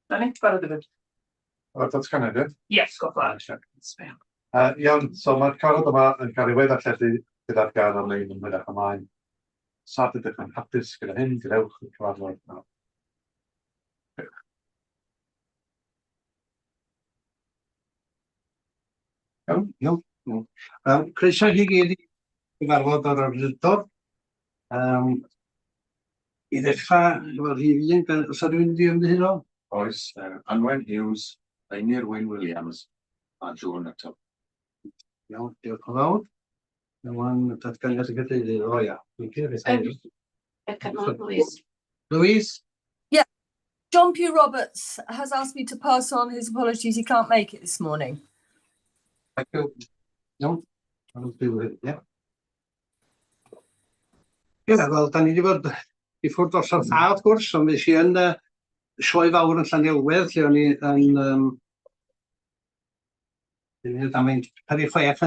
Na ni, barod i fynd. O'r datganiad, ie? Yes, go for it. Iawn, so mae'r cyfarfod yma yn cael ei wedd-ddarlledu gyda'r gair ar-lein yn hwyrach ymlaen. Os nad ydych yn hapus gyda hyn, gadewch y cyfarfod nawr. Iawn, iawn. iawn. Croeso i chi gyd i gyfarfod o'r awdurdod. Um, I ddechrau efo'r rhif un, os yna rhywun wedi ymddiheuro? Oes, Anwen Hughes, Einir Wyn Williams a Joan Nuttall. Iawn, diolch yn fawr. Rwan, datganiad y cadeirydd, o ia. Dwi'n credu beth Yym, Louise. Louise? Yeah. John Pugh Roberts has asked me to pass on his apologies. He can't make it this morning. Thank you. Iawn. Maen nhw'n byw hefyd, ie. Ie, wel, da ni wedi bod i ffwrdd dros yr ha, wrth gwrs, ond fues i yn uh, sioe fawr yn Llanelwedd, lle o'n i yn... Um, am ein 46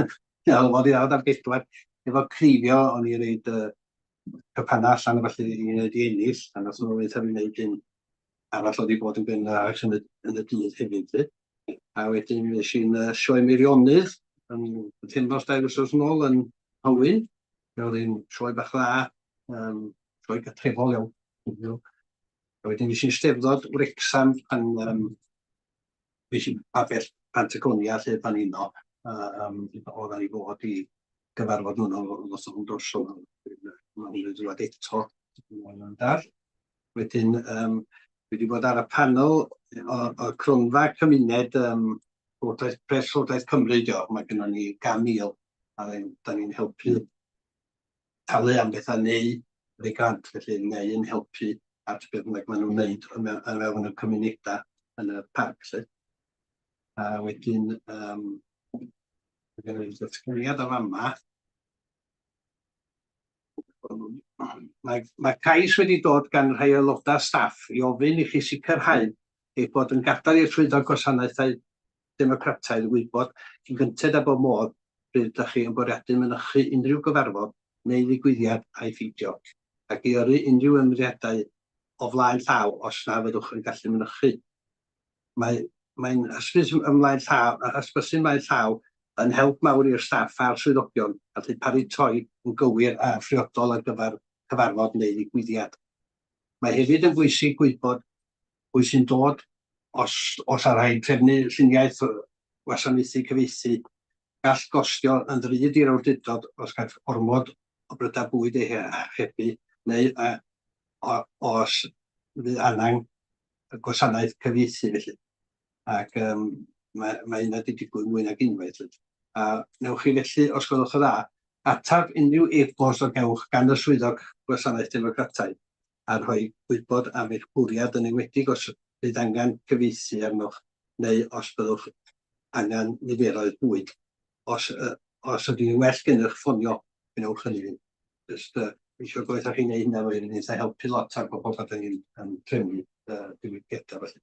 yn fod i ddod ar bedwar, efo creifio, o'n i reid uh, cypanna allan a felly i wneud i ennill, a nath nhw weithio fi wneud un arall oedd i bod yn gynharach yn y, yn y dydd hefyd. Lly. A wedyn fues i'n uh, sioe Meirionnydd yn pythefnos dair wythnos yn ôl yn Hywyn. Fe oedd hi'n sioe bach dda, um, sioe gatrefol iawn. A wedyn fues i'n Steddfod Wrecsam pan um, fues i'n pabell Patagonia lle pan uno, uh, um, oedden ni fod i gyfarfod nhw'n oedd nhw'n drosodd, mae'n nhw'n dod eto. Wedyn, um, dwi wedi bod ar y panel o, o Cronfa Cymuned um, Llywodraeth, Pres Llywodraeth Cymru, dio. Mae gennym ni 100,000 a da ni'n helpu talu am bethau neu rhoi grant, felly neu yn helpu at beth bynnag maen nhw'n wneud yn mewn y cymunedau yn y parc. Lle. A wedyn, um, mae gen i ddatganiad o fama. Mae, mae cais wedi dod gan rhai aelodau staff i ofyn i chi sicrhau eich bod yn gadael i'r Swyddog Gwasanaethau Democrataidd wybod cyn gynted â bod modd pryd ydych chi yn bwriadu mynychu unrhyw gyfarfod neu ddigwyddiad a'i pheidio, ac i yrru unrhyw ymyriadau o flaen llaw os na fyddwch yn gallu mynychu. Mae mae'n hysbys ymlaen llaw, hysbysu ymlaen llaw yn help mawr i'r staff a'r swyddogion allu paratoi yn gywir a phriodol ar gyfer cyfarfod neu ddigwyddiad. Mae hefyd yn bwysig gwybod pwy sy'n dod os os a rhaid trefnu lluniaeth gwasanaethu cyfieithu. Gall gostio yn ddrud i'r awdurdod os caiff ormod o brydau bwyd eu archebu neu a, os fydd angen y gwasanaeth cyfieithu felly. Ac um, mae, mae hynna wedi digwydd mwy nag unwaith. Felly. A newch chi felly, os gwelwch yn dda, ateb unrhyw e-bost o gewch gan y swyddog gwasanaeth democrataidd a rhoi gwybod am eich bwriad yn enwedig os bydd angen cyfieithu arnoch neu os byddwch angen niferoedd bwyd. Os, uh, os ydy'n well gennych ffonio, gwnewch hynny. Jyst uh, eisiau gwaith chi wneud hynna fo hyn, eitha helpu lot ar bobl pan ni'n um, trefnu diwygiadau felly.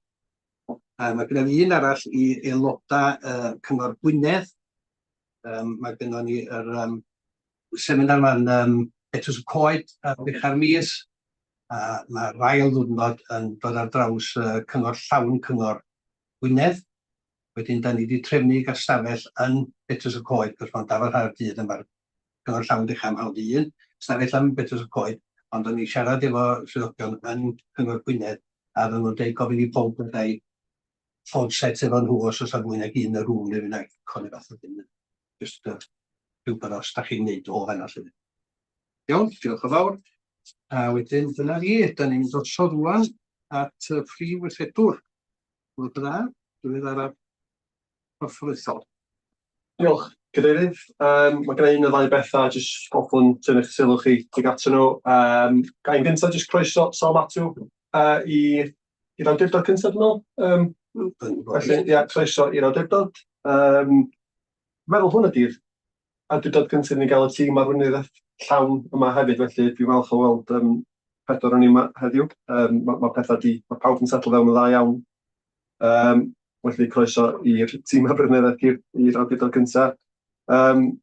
A mae gyda fi un arall i aelodau uh, Cyngor Gwynedd. Um, mae gennym ni yr um, seminar ma'n um, Betws y Coed ar ddechrau'r mis, a mae'r ail ddwrnod yn dod ar draws uh, cyngor llawn Cyngor Gwynedd. Wedyn, da ni wedi trefnu i gael stafell yn Betws y Coed, cos mae'n dafod ar y dydd yma'r cyngor llawn dechrau am hawl un, stafell am Betws y Coed, ond o'n i siarad efo swyddogion yn Cyngor Gwynedd, a oedden nhw'n dweud gofyn i pob gyda'i ffôn set efo nhw os oes mwy nag un y rŵm neu fyna con neu fath o ddim. Just uh, rhywbeth os da chi'n neud o fanna lly. Iawn, diolch yn fawr. A wedyn dyna ni, da ni'n mynd drosodd rwan at y prif weithredwr. Wel, dda, diweddaraf corfforaethol. Diolch, Cadeirydd. Um, mae gen i un o ddau bethau, jyst hoffwn tynnu'ch sylw chi tuag atyn nhw. Um, ga i'n gyntaf jyst croeso Sal Matw uh, i i'r awdurdod cyntaf, dwi'n meddwl. Um, felly, ia, croeso i'r awdurdod. Um, meddwl hwn ydy'r awdurdod cyntaf i ni gael y tîm arweinyddiaeth llawn yma hefyd, felly dwi'n falch o weld um, pedwar o'n ni yma heddiw. Um, mae, mae pethau di, mae pawb yn setlo fewn yn dda iawn. Um, felly croeso i'r tîm arweinyddiaeth i'r, i'r awdurdod cyntaf. Um,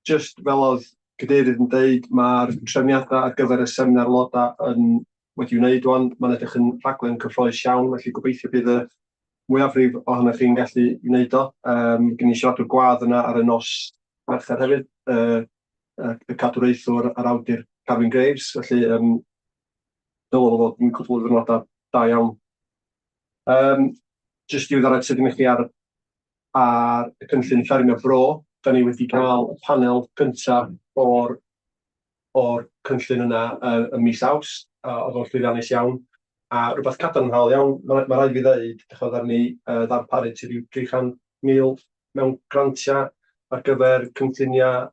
just fel oedd cadeirydd yn deud, mae'r trefniadau ar gyfer y seminar aelodau yn wedi wneud wan. Mae'n edrych yn rhaglen cyffrous iawn, felly gobeithio bydd y mwyafrif ohonoch chi'n gallu wneud o. Gen i siaradwr gwadd yna ar y nos Mercher hefyd, y cadwraethwr a'r awdur Carwyn Graves, felly dylai fo fod yn cwpl o ddiwrnodau da iawn. Jyst i ddiweddaru sydyn i chi ar y cynllun Ffermio Bro, da ni wedi cael y panel cyntaf o'r cynllun yna ym mis Awst, a oedd o'n llwyddiannus iawn, a rhywbeth cadarnhaol iawn, ma' raid fi ddeud, dach ch'mod, ddaru ni ddarparu tua ryw 300,000 mewn grantiau ar gyfer cynlluniau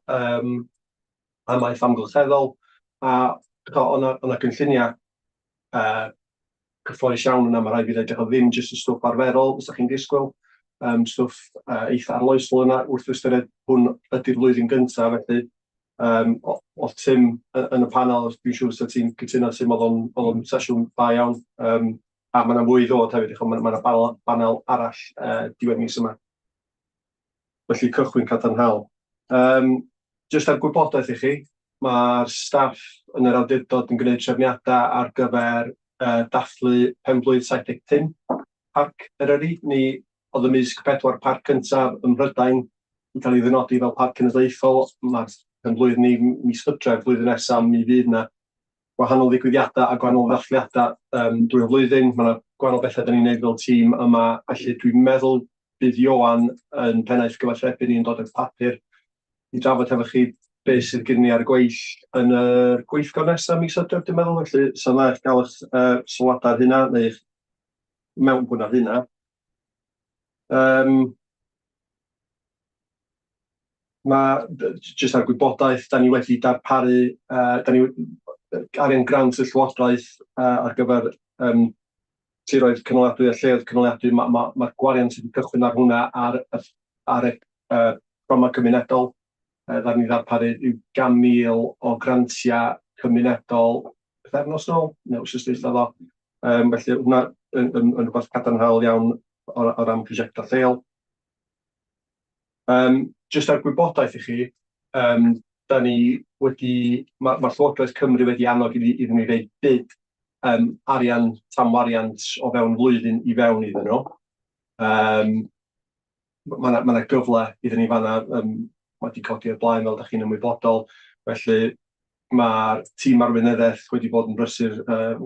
amaeth amgylcheddol, a dach ch'mod, o' 'na gynlluniau cyffrous iawn yna, ma' raid fi ddeud, dach ch'mod, ddim jyst y stwff arferol fysa chi'n disgwyl, stwff eitha arloesol yna, wrth ystyried hwn ydy'r flwyddyn gyntaf, felly o'dd Tim yn y panel, dwi'n siŵr 'sa ti'n cytuno Tim, oedd o'n sesiwn dda iawn, a ma' 'na fwy i ddod hefyd, dach ch'mod, ma' 'na banel arall diwedd mis yma. Felly cychwyn cadarnhaol. Jyst ar gwybodaeth i chi, mae'r staff yn yr awdurdod yn gwneud trefniadau ar gyfer dathlu penblwydd 75 Parc Eryri. Ni oedd ymysg pedwar parc cyntaf ym Mhrydain yn cael ei ddynodi fel parc cenedlaethol. Mae'r penblwydd ni mis Hydref flwyddyn nesaf, mi fydd yna gwahanol ddigwyddiadau a gwahanol ddathliadau drwy'r flwyddyn. Mae yna gwahanol bethau da ni'n neud fel tîm yma, felly dwi'n meddwl bydd Ioan yn pennaeth gyfathrebu ni yn dod â'r papur i drafod hefo chi beth sydd gen ni ar y gweill yn yr gweithgor nesaf mis Hydref, dwi'n meddwl. Felly, sa'n dda i gael eich sylwadau ar hynna, neu eich mewnbwn ar hynna. Mae, jyst ar gwybodaeth, da ni wedi darparu, da ni arian grant y Llywodraeth ar gyfer tiroedd cynaliadwy a lleoedd cynaliadwy, mae'r ma gwariant wedi cychwyn ar hwnna ar y cronfa cymunedol. Ddaru ni ddarparu rhyw 100,000 o grantiau cymunedol pythefnos nôl, neu wythnos dwytha fo. Felly hwnna yn rhywbeth cadarnhaol iawn o ran prosiectau lleol. Jyst ar gwybodaeth i chi, da ni wedi, ma Llywodraeth Cymru wedi annog iddyn ni reid bid arian tanwariant o fewn flwyddyn i fewn iddyn nhw. Mae yna ma gyfle iddyn ni fanna, mae wedi codi o'r blaen fel ydych chi'n ymwybodol, felly mae'r tîm arweinyddiaeth wedi bod yn brysur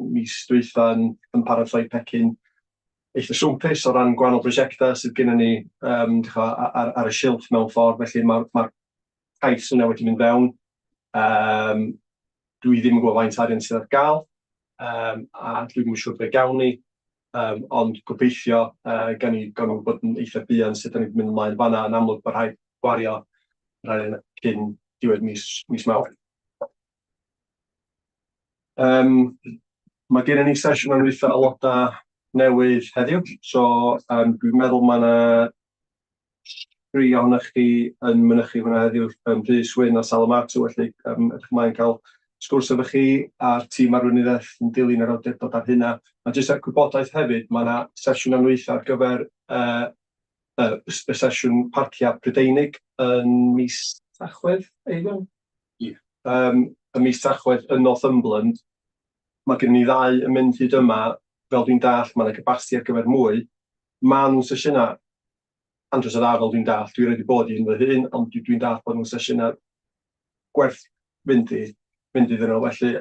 mis dwytha yn paratoi pecyn eitha swmpus o ran gwahanol brosiectau sydd gennym ni ar y silff mewn ffordd, felly mae'r cais yna wedi mynd fewn. Dwi ddim yn gwybod faint arian sydd ar gael, a dwi ddim yn siŵr be gawn ni, ond gobeithio gawn ni wybod yn eitha buan sut da ni'n mynd ymlaen fanna. Yn amlwg, mae rhaid gwario yr arian cyn diwedd mis Mawrth. Mae gennym ni sesiwn anwytha aelodau newydd heddiw, so dwi'n meddwl mae yna tri ohonoch chi yn mynychu hwnna heddiw, Rhys Wyn a Salamatu, felly edrych ymlaen cael sgwrs efo chi a'r tîm arweinyddiaeth yn dilyn yr awdurdod ar hynna. A jyst er gwybodaeth hefyd, mae yna sesiwn anwytha ar gyfer y sesiwn parciau Prydeinig yn mis Tachwedd, Eifion? Ie. Y mis Tachwedd yn Northumberland. Mae gen ni ddau yn mynd hyd yma, fel dwi'n dallt, mae yna capasiti ar gyfer mwy. Maen nhw'n sesiynau andros o dda fel dwi'n dallt. Dwi wedi bod i un fy hun, ond dwi'n dallt bod nhw'n sesiynau gwerth mynd iddyn nhw. Felly,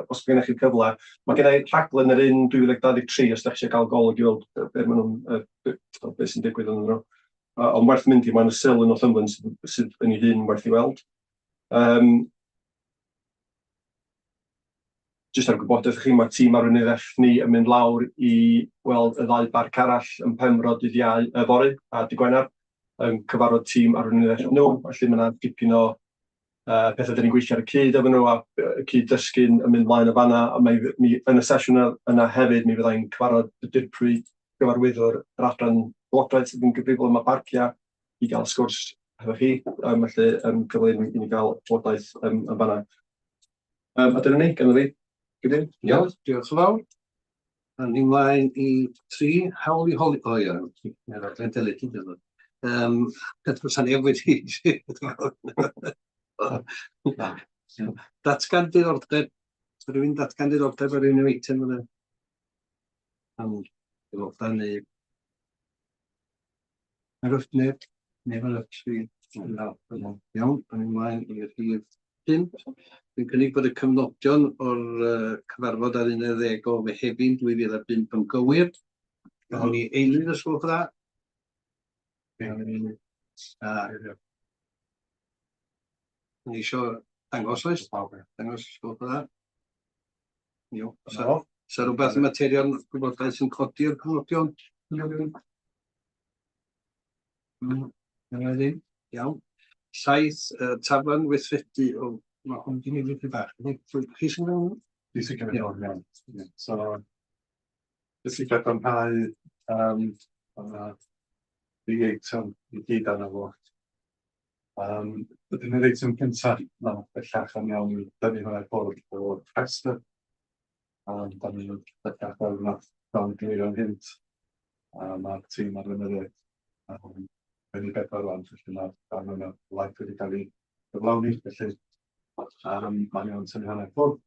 os gennych chi'r cyfle, mae gen i rhaglen yr un 2023 os ydych chi eisiau gael golwg i weld be maen nhw'n, be sy'n digwydd yn nhw. Ond werth mynd i, mae'n y Sul yn Northumberland sydd yn ei hun werth i weld. Jyst ar gwybodaeth chi, mae tîm arweinyddiaeth ni yn mynd lawr i weld y ddau barc arall yn Penfro dydd Iau yfory a dydd Gwener, yn cyfarfod tîm arweinyddiaeth nhw, felly mae yna dipyn o pethau dyn ni'n gweithio ar y cyd efo nhw a cyd-dysgu'n yn mynd mlaen o fanna, a mae, mi, yn y sesiwn yna hefyd mi fyddai'n cyfarfod y dirprwy gyfarwyddwr yr adran Llywodraeth sydd yn gyfrifol am y parciau i gael sgwrs hefo chi, felly cyfle i ni gael trafodaeth yn fanna. A dyna ni, gynna fi. Gyda. Iawn, diolch yn fawr. A ni mlaen i tri, hawl i holi. O ia, mae'r rhaglen deledu dod. Beth neb wedi datgan diddordeb. Oes rhywun datgan diddordeb ar unrhyw eitem yn y am aelodau neu Nag oes neb, neb ar y sgrin. Na, iawn, awn ni ymlaen i'r rhif 5. Dwi'n cynnig bod y cyfnodion o'r uh, cyfarfod ar 11 o Fehefin 2005 yn gywir. Gawn ni eilydd os gwelwch dda. A ni eisiau dangos oes? Dangos os gwelwch dda. Iawn. Oes 'na rhywbeth materion gwybodaeth sy'n codi o'r cyfnodion? Dyna ddim. Iawn. Saith, uh, taflen weithredu. O, mae hwn di newid i bach. Chi sy'n mynd? Fi sy'n cymryd hwn, iawn. So, jyst i gadarnhau, um, yna dri eitem i gyd arno fo. Um, Ydyn yr eitem cyntaf, na, bellach yn iawn i dynnu hwnna i ffwrdd o'r rhestr. Da ni'n bellach fel nath Don glirio ynghynt, a mae'r tîm ar ymyrraeth yn ei bedwar rwan, felly mae'r darn yna o waith wedi cael ei gyflawni, felly mae'n iawn tynnu hwnna i ffwrdd.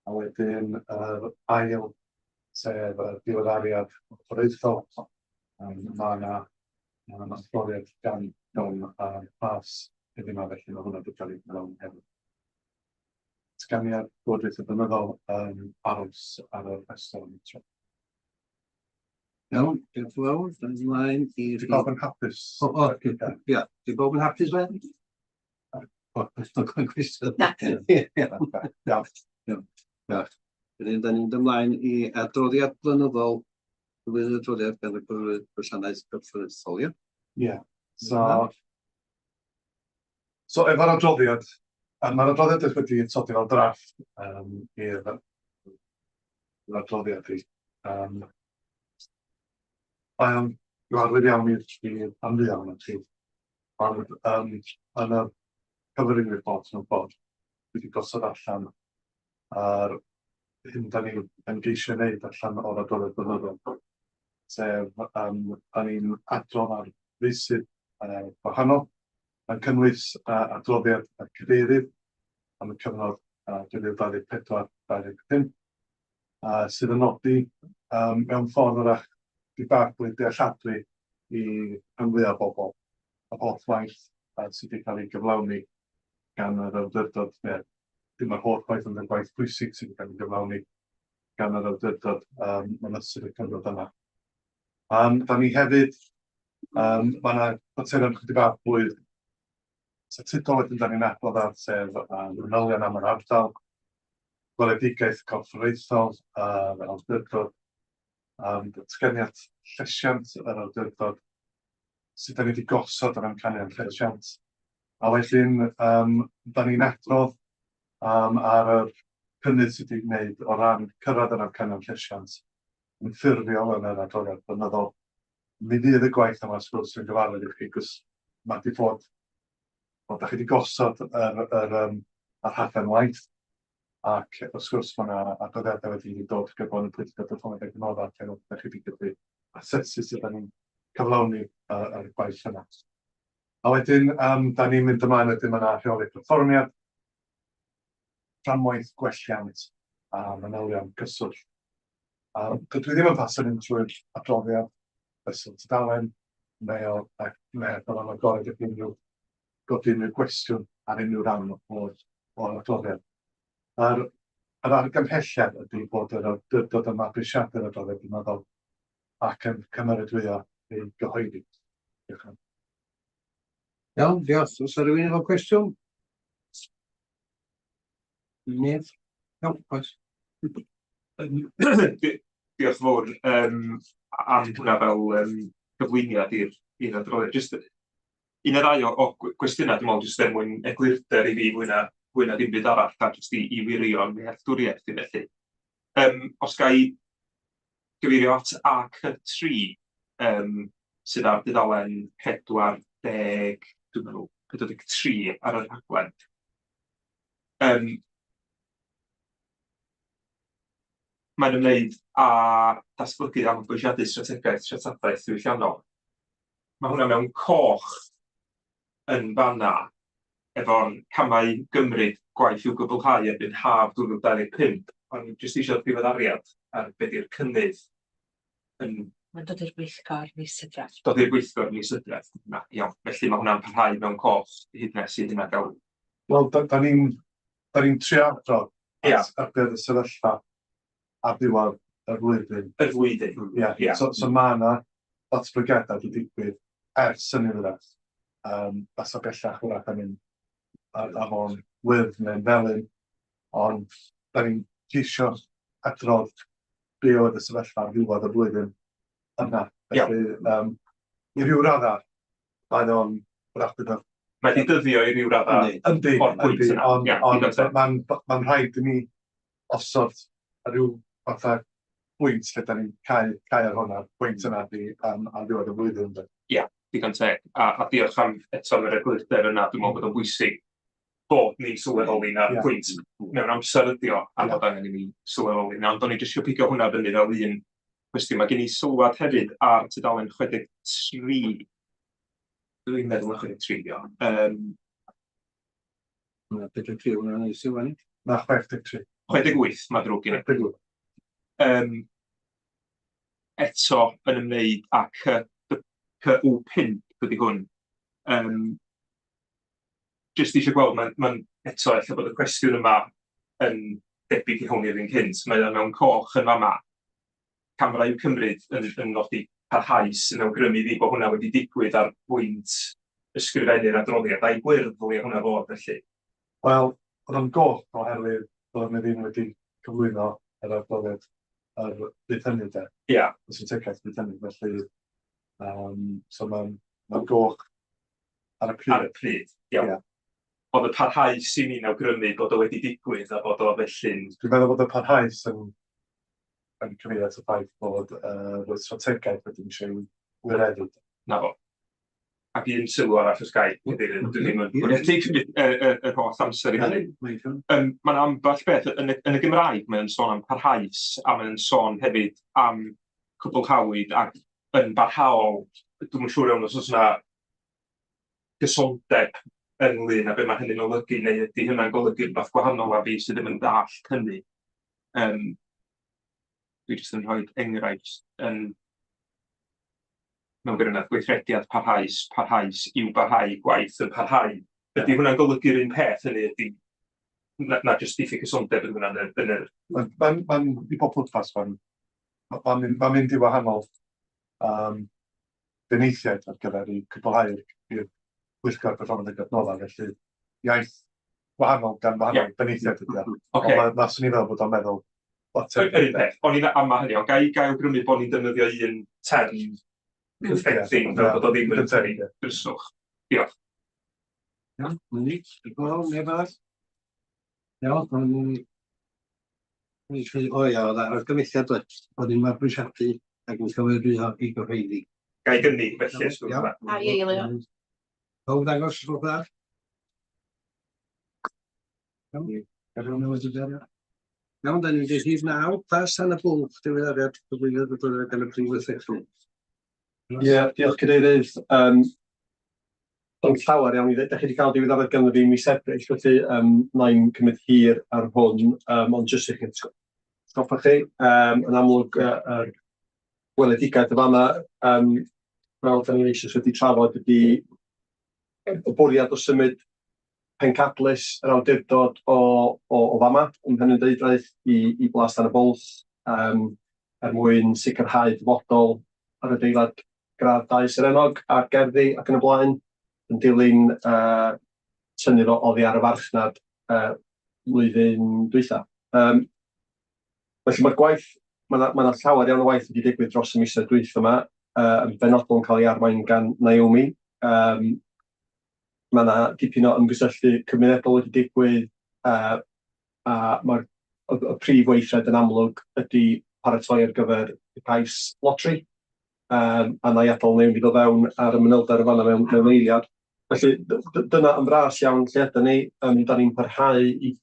A wedyn yr ail, sef y diweddariad corfforaethol, mae yna ma' 'na adroddiad gan Don ar pas heddiw 'ma, felly mae hwnna wedi cael ei gyflawni hefyd. Datganiad Llywodraeth Blynyddol yn aros ar y rhestr am y tro. Iawn, diolch yn fawr. Da ni'n ymlaen i... Di pawb yn hapus? O, o, ia. Di pawb yn hapus fe? O, cwestiwn. Na. Iawn. Iawn. Diolch. Wedyn, da ni'n mynd ymlaen i adroddiad blynyddol, cyflwyno adroddiad gan y Cyfarwyddwr Gwasanaeth Corfforaethol, ie? Ie. So, So efo'r adroddiad, mae'r adroddiad jyst wedi atodi fel drafft i'r i'r adroddiad i. Mae o'n gyfarwydd iawn i'r i'r rhan fwyaf ohonoch chi, ond yn y covering report mewn ffordd, dwi wedi gosod allan yr hyn da ni yn geisio wneud allan o'r adroddiad blynyddol, sef da ni'n adrodd ar feysydd gwahanol, yn cynnwys adroddiad y cadeirydd am y cyfnod 2024-2025, sydd yn nodi mewn ffordd wrach dipyn bach fwy dealladwy i rhan fwyaf o bobl yr holl waith sydd wedi cael ei gyflawni gan yr awdurdod, neu ddim yr holl waith, ond y gwaith pwysig sydd wedi cael ei gyflawni gan yr awdurdod yn ystod y cyfnod yma. Da ni hefyd, mae yna faterion chydig bach fwy statudol wedyn da ni'n adrodd ar, sef manylion am yr ardal, gweledigaeth corfforaethol yr awdurdod, datganiad llesiant yr awdurdod, sut da ni wedi gosod yr amcanion llesiant. A wedyn, da ni'n adrodd ar yr cynnydd sydd wedi gwneud o ran cyrraedd yr amcanion llesiant yn ffurfiol yn yr adroddiad blynyddol. Mi fydd y gwaith yma, wrth gwrs, yn gyfarwydd i chi, cos mae wedi bod, wel, da chi wedi gosod yr, yr, um, yr rhaglen waith, ac wrth gwrs mae yna adroddiadau wedi dod gerbron y Pwyllgor Perfformiad ac Adnoddau lle da chi wedi gallu asesu sut da ni'n cyflawni yr gwaith yna. A wedyn, da ni'n mynd ymlaen wedyn, mae yna rheoli perfformiad, fframwaith gwelliant a manylion cyswllt. Dydw i ddim yn pasio mynd trwy'r adroddiad fesul tudalen, mae o, ac mae o'n agored i unrhyw godi unrhyw gwestiwn ar unrhyw ran o'r, o'r adroddiad. Yr, yr argymhelliad ydy bod yr awdurdod yn mabwysiadu'r adroddiad blynyddol ac yn cymeradwyo ei gyhoeddi. Diolch yn Iawn, diolch. Oes 'na rywun efo cwestiwn? Neb? Iawn, oes. Diolch yn fawr am hwnna fel cyflwyniad i'r i'r adroddiad. Jyst un neu ddau o gwestiynau dwi'n meddwl, jyst er mwyn eglurder i fi fwy na dim byd arall, a jyst i wirio'n nealltwriaeth i felly. Os ga i gyfeirio at AC3, sydd ar dudalen 40, dwi'n meddwl, 43 ar y rhaglen. Mae'n ymwneud â datblygu a mabwysiadu strategaeth treftadaeth ddiwylliannol. Mae hwnna mewn coch yn fanna, efo'r camau gymryd gwaith i'w gwblhau erbyn haf 2025, o'n i jyst eisiau diweddariad ar be 'di'r cynnydd yn... Mae'n dod i'r gweithgor mis Hydref. Dod i'r gweithgor mis Hydref, na, iawn. Felly mae hwnna'n parhau mewn coch hyd nes i hynna gael... Wel, da, da ni'n da ni'n trio adrodd ar be oedd y sefyllfa ar ddiwedd y flwyddyn. Y flwyddyn, ia. Ia. So mae yna ddatblygiadau wedi digwydd ers hynny wrach. Fasa bellach wrach yn mynd ar afon wyrdd neu'n felyn, ond da ni'n ceisio adrodd be oedd y sefyllfa ar ddiwedd y flwyddyn yna. Felly, i ryw raddau, mae o'n wrach bydd o... Mae 'di dyddio i ryw raddau. Yndi, yndi, ond on, mae'n ma rhaid i ni osod rhyw fatha pwynt lle da ni'n cau, cau ar hwnna, pwynt yna di ar ddiwedd y flwyddyn. Ia, digon teg. A diolch am eto am yr eglurder yna, dwi'n meddwl bod o'n bwysig bod ni'n sylweddoli na'r pwynt mewn amser ydi o, a bod angen i ni sylweddoli 'na. Ond o'n i jyst isio pigo hwnna fyny fel un cwestiwn. Mae gen i sylwad hefyd ar tudalen 63. Dwi'n meddwl na 63 'di o. Na, 43 hwnna'n neis i wan. Na, 63. 68, mae'n ddrwg gen i. 68. Eto yn ymwneud â C, CU5 ydy hwn. Jyst eisiau gweld, mae'n ma eto, ella bod y cwestiwn yma yn debyg i hwn i'r un cynt. Mae o mewn coch yn fama. Camera i'w cymryd yn, yn nodi parhaus yn awgrymu fi bod hwnna wedi digwydd ar bwynt ysgrifennu'r adroddiad. A'i gwyrdd ddylia hwnna fod felly? Wel, oedd o'n goch oherwydd doedd ni ddim wedi cyflwyno yr adroddiad ar bryd hynny de. Ia. Y strategaeth bryd hynny, felly so mae'n ma goch ar y pryd. Ar y pryd, iawn. Ia. Oedd y parhaus i ni'n awgrymu bod o wedi digwydd a bod o felly'n... Dwi'n meddwl bod y parhaus yn, yn cyfeirio at y ffaith bod yr strategaeth wedyn eisiau ei wireddu. Na fo. Ac un sylw arall os ga i, Cadeirydd, dwi ddim yn bwriadu cymryd yr holl amser i hynny. Mae yna ambell beth, yn y Gymraeg mae'n sôn am parhaus a mae'n sôn hefyd am cwblhawyd ac yn barhaol. Dwi'm yn siŵr iawn os oes yna gysondeb ynglyn â be mae hynny'n olygu, neu ydy hynna'n golygu rhywbeth gwahanol a fi sydd ddim yn dallt hynny. Dwi jyst yn rhoi enghraifft yn mewn gwirionedd, gweithrediad parhaus, parhaus i'w barhau, gwaith yn parhau. Ydy hwnna'n golygu'r un peth, hynny ydy, na jyst diffyg cysondeb ydy hwnna yn yr... Yn yr... Mae'n ma, ma, i bob pwrpas, mae'n ma, ma mynd i wahanol benaethiaid ar gyfer i cwblhau'r i'r pwyllgor perfformiad ac adnoddau, felly iaith wahanol gan wahanol benaethiaid ydy o. Ocê. Ond ma' 'swn i'n feddwl bod o'n meddwl lot Yr un peth, o'n i'n ama hynny, ond ga i gael awgrymu bod ni'n defnyddio un term cyffredin, fel bod o ddim yn peri dryswch. Diolch. Iawn, na ni. Diolch yn fawr, neb arall? Iawn, o'n i'n... O ia, oedd argymhelliad doedd, bod ni'n mabwysiadu ac yn cymeradwyo i gyhoeddi. Ga i gynnig felly, os gwelwch yn dda. A i eilio. Pawb ddangos os gwelwch yn dda? Iawn, Iawn, da ni'n mynd i rhif 9, Plas Tan y Bwlch, diweddariad cyflwyniad y dyddiad gan y Prif Weithredwr. Ie, diolch Cadeirydd. Ond llawer iawn i ddweud. Dach chi wedi cael diweddariad ganddo fi mis Ebrill, felly na i'm cymryd hir ar hwn, ond jyst i'ch atgoffa chi, yn amlwg yr weledigaeth yn fan'na, fel dan ni eisoes wedi trafod, ydy y bwriad o symud pencadlys yr awdurdod o fama ym Mhenrhyndeudraeth i Blas Tan y Bwlch, er mwyn sicrhau dyfodol yr adeilad gradd 2 serennog a'r gerddi ac yn y blaen, yn dilyn tynnu fo oddi ar y farchnad flwyddyn dwytha. Felly mae'r gwaith, mae 'na, ma' 'na llawer iawn o waith wedi digwydd dros y misoedd dwytha yma, yn benodol yn cael ei arwain gan Naomi. Mae 'na dipyn o ymgysylltu cymunedol wedi digwydd, a mae'r y prif weithred yn amlwg ydy paratoi ar gyfer y cais lotri, a wna i adael Naomi ddod fewn ar y manylder yn fan'na mewn eiliad. Felly dyna yn fras iawn lle ydyn ni. Da ni'n parhau i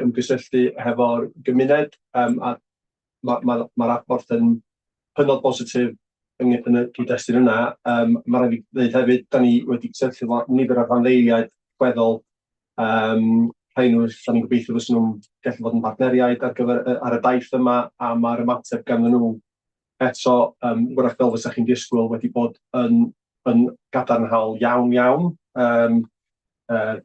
ymgysylltu hefo'r gymuned, a mae'r ma, ma adborth yn hynod bositif yn y cyd-destun yna. Mae rhaid i fi ddweud hefyd, da ni wedi cysylltu efo nifer o rhanddeiliaid gweddol. Rhai nhw, da ni'n gobeithio fysa nhw'n gallu bod yn partneriaid ar gyfer ar y daith yma, a mae'r ymateb ganddyn nhw eto, wrach fel fysa chi'n disgwyl, wedi bod yn yn gadarnhaol iawn iawn. Um, uh,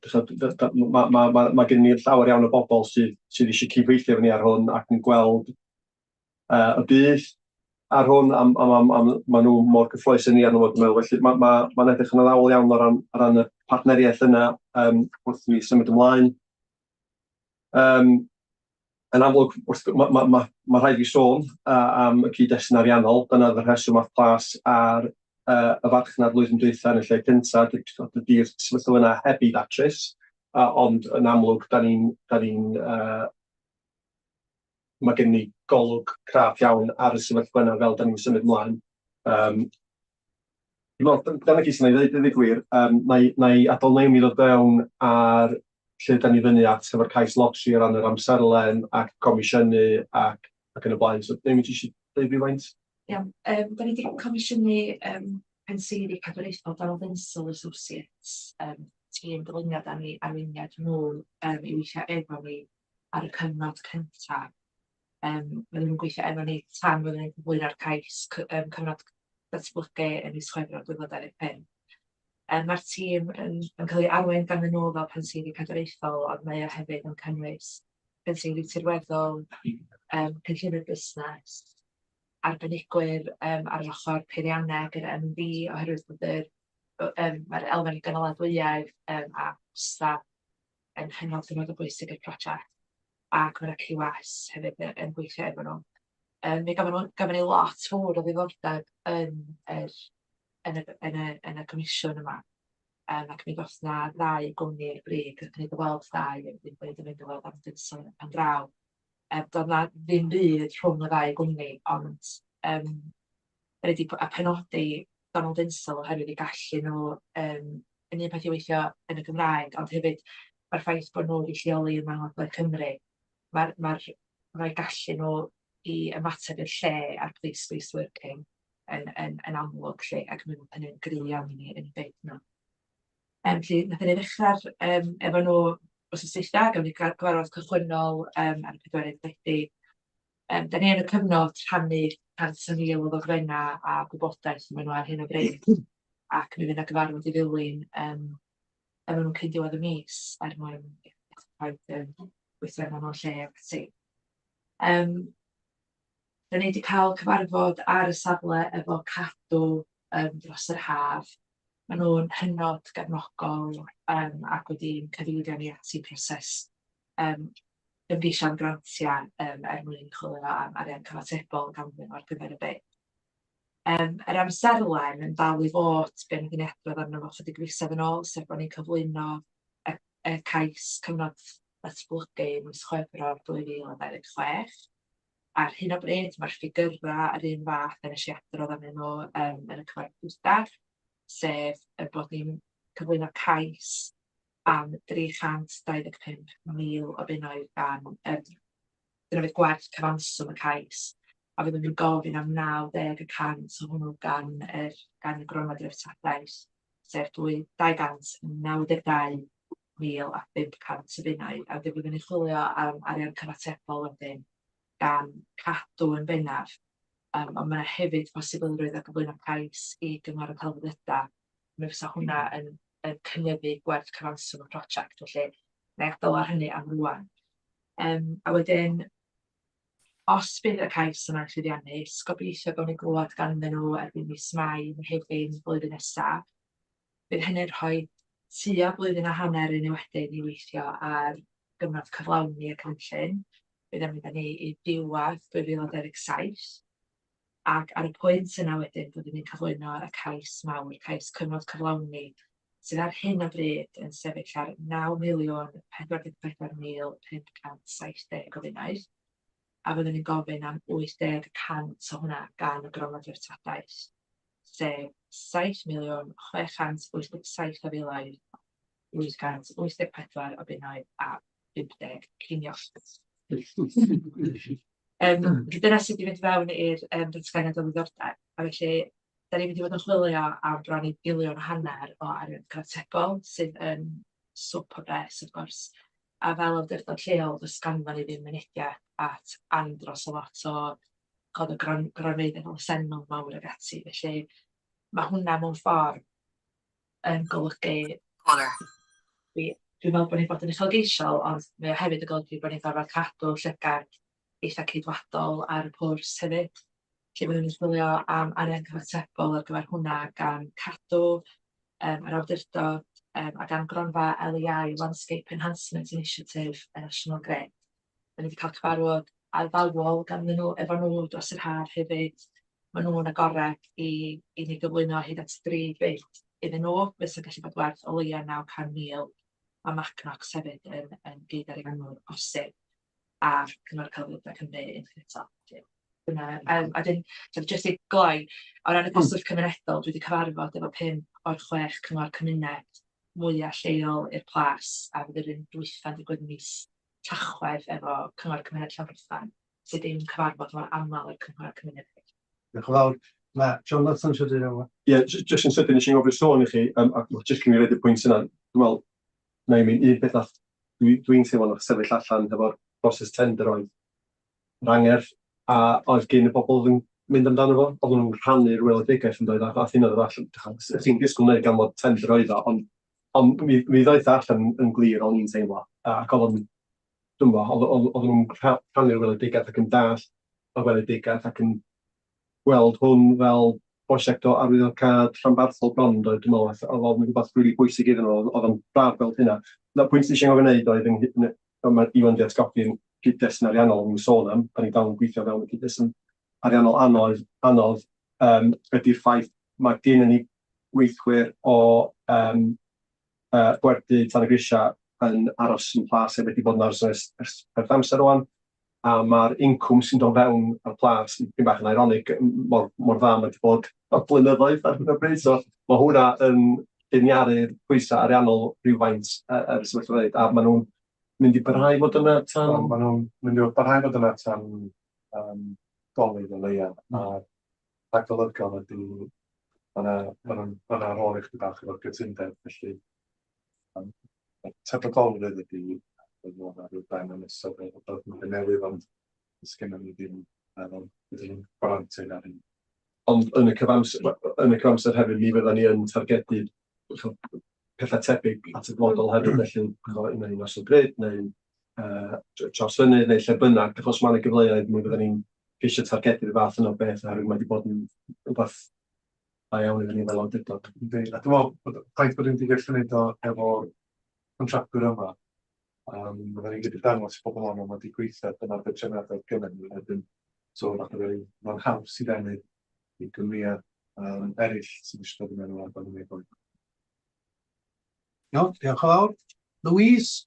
Mae ma, ma, ma gen ni llawer iawn o bobl sydd, sydd eisiau cydweithio efo ni ar hwn ac yn gweld y budd ar hwn, a, a, a, a, maen nhw mor gyffrous â ni arno fo, dwi'n meddwl. Felly mae'n ma, ma edrych yn addawol iawn o ran y partneriaeth yna wrth i ni symud ymlaen. Yn amlwg, wrth, mae ma, ma, ma rhaid fi sôn am y cyd-destun ariannol. Dyna oedd y rheswm ath Plas ar y farchnad flwyddyn dwytha yn y lle cyntaf. Dydy'r sefyllfa yna heb ei ddatrys, ond yn amlwg, da ni'n da ni mae gen ni golwg craff iawn ar y sefyllfa yna fel da ni'n symud ymlaen. Dwi'n meddwl, dyna gyd sy'n ei ddweud, dweud gwir. Na i adael Naomi ddod fewn ar lle da ni fyny at efo'r cais lotri o ran yr amserlen ac comisiynu ac, ac yn y blaen. So, Naomi, ti eisiau dweud rhywfaint? Iawn, da ni wedi comisiynu penseiri cadwraethol Donald Insall Associates, tîm dyluniad a ni arweiniad nhw i weithio efo ni ar y cyfnod cyntaf. Fydden nhw'n gweithio efo ni tan fyddwn ni'n cyflwyno'r cais cyfnod datblygu yn mis Chwefror 2025. Mae'r tîm yn cael ei arwain ganddyn nhw fel penseiri cadwraethol, ond mae o hefyd yn cynnwys penseiri tirweddol, cynllunwyr busnes, arbenigwyr ar yr ochr peirianneg, yr M&D, oherwydd bod yr, mae'r elfen gynaladwyedd a staff yn hynod hynod o bwysig i'r prosiect, ac mae 'na QS hefyd yn gweithio efo nhw. Mi gafon ni lot fawr o ddiddordeb yn yr yn y yn y yn y comisiwn yma, ac mi ddoth 'na ddau gwmni i'r brig, wnaethon ni gyfweld dau a wedyn wedi mynd i weld Anderson yn pen draw. Doedd 'na ddim byd rhwng y ddau gwmni, ond da ni 'di a penodi Donald Insall oherwydd eu gallu nhw yn un peth i weithio yn y Gymraeg, ond hefyd mae'r ffaith bod nhw wedi lleoli yma yng Ngogledd Cymru, mae'r mae'r mae'u gallu nhw i ymateb i'r lle a'r place-based working yn amlwg 'lly, ac mae'n hynny'n gry iawn i ni yn eu byd nhw. Felly wnaethon ni ddechrau'r efo nhw wythnos dwytha, gafon ni gyfarfod cychwynnol ar y pedwerydd Medi. Da ni yn y cyfnod rhannu 100,000 o ddogfennau a gwybodaeth efo nhw ar hyn o bryd, ac mi fydd 'na gyfarfod i ddilyn efo nhw cyn diwedd y mis er mwyn rhoid gweithdrefnau mewn lle ac ati. Da ni 'di cael cyfarfod ar y safle efo Cadw dros yr haf. Maen nhw'n hynod gefnogol ac wedi'n cyfeirio ni at eu proses ymgeisio am grantiau er mwyn chwilio am arian cyfatebol ganddyn nhw ar gyfer y bid. Yr amserlen yn dal i fod be wnaethon ni adrodd arno fo chydig fisoedd yn ôl, sef bod ni'n cyflwyno y cais cyfnod datblygu mis Chwefror 2026. Ar hyn o bryd, mae'r ffigyrau yr un fath a wnes i adrodd arnyn nhw yn y cyfarfod dwytha, sef y bod ni'n cyflwyno cais am 325,000 o bunnoedd gan, dyna fydd gwerth cyfanswm y cais, a fyddwn ni'n gofyn am 90 y cant o hwnnw gan y Gronfa Dreftadaeth, sef 292,500 o bunnoedd, a wedyn fyddwn ni'n chwilio am arian cyfatebol wedyn gan Cadw yn bennaf, ond ma' 'na hefyd posibilrwydd o gyflwyno cais i Gyngor y Celfyddydau. Mi fysa hwnna yn cynyddu gwerth cyfanswm y prosiect, felly wna i adael ar hynny am rŵan. A wedyn, os bydd y cais yma'n llwyddiannus, gobeithio gawn ni glywed ganddyn nhw erbyn mis Mai, Mehefin blwyddyn nesaf. Bydd hynny'n rhoi tua blwyddyn a hanner i ni wedyn i weithio ar gyfnod cyflawni y cynllun. Bydd yn mynd â ni i ddiwedd 2027. Ac ar y pwynt yna wedyn, byddwn ni'n cyflwyno y cais mawr, cais cyfnod cyflawni, sydd ar hyn o bryd yn sefyll ar 9,044,570 o bunnoedd, a fyddwn ni'n gofyn am 80 y cant o hwnna gan y Gronfa Dreftadaeth, sef 7,687,884 o bunnoedd a 50 ceiniog. Felly dyna sut i fynd fewn i'r datganiad o ddiddordeb. A felly, da ni'n mynd i fod yn chwilio am bron i biliwn a hanner o arian cyfatebol, sydd yn swp o bres, wrth gwrs. A fel awdurdod lleol, does ganddon ni ddim mynediad at andros o lot o ch'od y gronfeydd elusennol mawr ag ati. Felly ma' hwnna mewn ffordd yn golygu... Dwi'n meddwl bod ni'n bod yn uchelgeisiol, ond mae o hefyd yn golygu bod ni'n gorfod cadw llygad eitha ceidwadol ar y pwrs hefyd. Lle byddwn ni'n chwilio am arian cyfatebol ar gyfer hwnna gan Cadw, yr awdurdod, a gan gronfa LEI, Landscape Enhancement Initiative y National Grid. Dan ni 'di cael cyfarfod addawol ganddyn nhw, efo nhw dros yr haf hefyd. Maen nhw'n agored i ni gyflwyno hyd at dri bid iddyn nhw, fysa'n gallu bod werth o leia 900,000. Mae Magnox hefyd yn gyd-ariannwr posib, a Cyngor Celfyddydau Cymru unwaith eto. Dyna, a wedyn, so jyst i gloi, o ran y cyswllt cymunedol, dwi wedi cyfarfod efo pump o'r chwech cyngor cymuned mwya lleol i'r Plas, a fydd yr un dwytha'n digwydd mis Tachwedd efo Cyngor Cymuned Llanfrothen, sydd ddim yn cyfarfod mor aml â'r cynghorau cymuned eraill. Diolch yn fawr. Mae Jonathan eisiau dweud rhywbeth. Ie, jyst yn sydyn, nes i'n gofio sôn i chi, a jyst cyn i roid y pwynt yna, dwi'n meddwl, na i mi, un peth nath dwi'n teimlo nath sefyll allan hefo'r broses tender oedd yr angerdd a oedd gyn y bobl oedd yn mynd amdano fo, oedden nhw'n rhannu'r weledigaeth yn doedd, a ddath hynna ddod allan, dych chi'n disgwyl wneud gan fod tender oedd o, ond mi ddaeth o allan yn glir o'n i'n teimlo, ac oedd o'n, dwi'm yn gwybod, oedden nhw'n rhannu'r weledigaeth ac yn dallt y weledigaeth ac yn gweld hwn fel prosiect o arwyddocâd rhanbarthol bron yn doedd, dwi'n meddwl, oedd o'n rhywbeth rili bwysig iddyn nhw, oedd o'n braf gweld hynna. Na'r pwynt nes i anghofio wneud oedd, mae Iwan 'di atgoffi'n cyd-destun ariannol o'n i'n sôn am, da ni dal yn gweithio fewn y cyd-destun ariannol anodd, anodd ydy'r ffaith mae gen ni weithwyr o Bwerdy Tan y Grisiau yn aros yn Plas hefyd, wedi bod yn aros ers peth amser rŵan, a mae'r incwm sy'n dod fewn ar Plas, yn bach yn ironic, mor dda mae wedi bod y blynyddoedd ar hyn o bryd, so mae hwnna yn lliniaru'r pwysau ariannol rhywfaint ar y sefyllfa, a maen nhw'n mynd i barhau fod yna tan... Maen nhw'n mynd i barhau fod yna tan Dolig o leia, a rhagolygon ydy ma' 'na ma' nhw'n ma' 'na rôl i chdi bach efo'r gytundeb, felly tebygolrwydd ydy bydd nhw'n ar ryw ben yn ystod y blwyddyn newydd, ond sgenna ni ddim ddim gwarantu ar hyn. Ond yn y cyfamser hefyd, mi fydda ni yn targedu pethau tebyg at y dyfodol hefyd, felly un o'r National Grid neu Trawsfynydd neu lle bynnag, achos mae yna gyfleoedd, mi fydda ni'n ceisio targedu'r fath yna o beth, oherwydd mae wedi bod yn rhywbeth da iawn iddyn ni fel awdurdod. Yndi, a dwi'n meddwl bod y ffaith bod ni'n wedi gallu gwneud o efo'r contractwyr yma, fydden ni'n gallu dangos i bobl ond mae wedi gweithio, dyna'r trefniadau gyda ni wedyn. So falle bod mae'n haws i ddenu i gwmnïau eraill sydd eisiau dod i mewn ar ban hynny. Iawn, diolch yn fawr. Louise?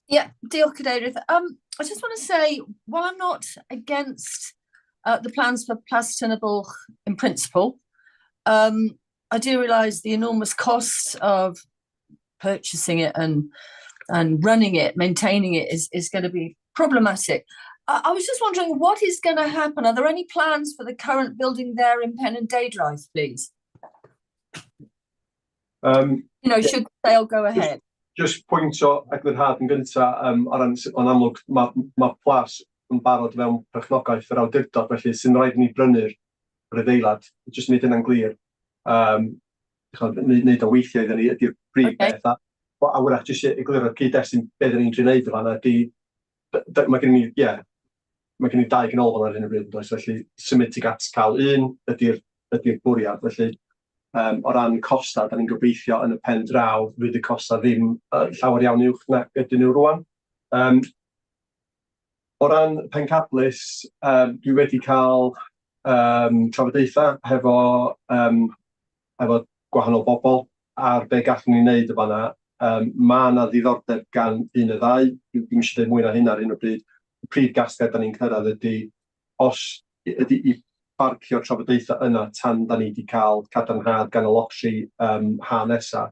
Yeah, diolch, Cadeirydd. I just want to say, while I'm not against the plans for Plas Tyn-y-Bwlch in principle, I do realise the enormous cost of purchasing it and running it, maintaining it is going to be problematic. I was just wondering what is going to happen. Are there any plans for the current building there in Penrhyndeudraeth, please? Should the sale go ahead? Just pwynt o eglurhad yn gynta, o ran, o'n amlwg, mae Plas yn barod fewn perchnogaeth yr awdurdod, felly sy'n rhaid i ni brynu'r adeilad, jyst wneud hynna'n glir. Wneud o weithio iddyn ni ydy'r prif beth. A wrach, jyst i egluro'r cyd-destun beth ydyn ni'n trio wneud yn fan'na ydy, mae gen i dau ganolfan ar hyn o bryd, does, felly symud tuag at cael un ydy'r bwriad, felly o ran costa, da ni'n gobeithio yn y pen draw fydd y costa ddim llawer iawn uwch na ydyn nhw rwan. O ran pencadlys, dwi wedi cael trafodaethau efo gwahanol bobl ar be gallwn ni wneud o fan'na. Mae yna ddiddordeb gan un y ddau, dwi'm eisiau dweud mwy na hynna ar hyn o bryd. Y prif gasgliad da ni'n cyrraedd ydy, os ydy i barcio trafodaethau yna tan da ni wedi cael cadarnhad gan y lotri ha nesa.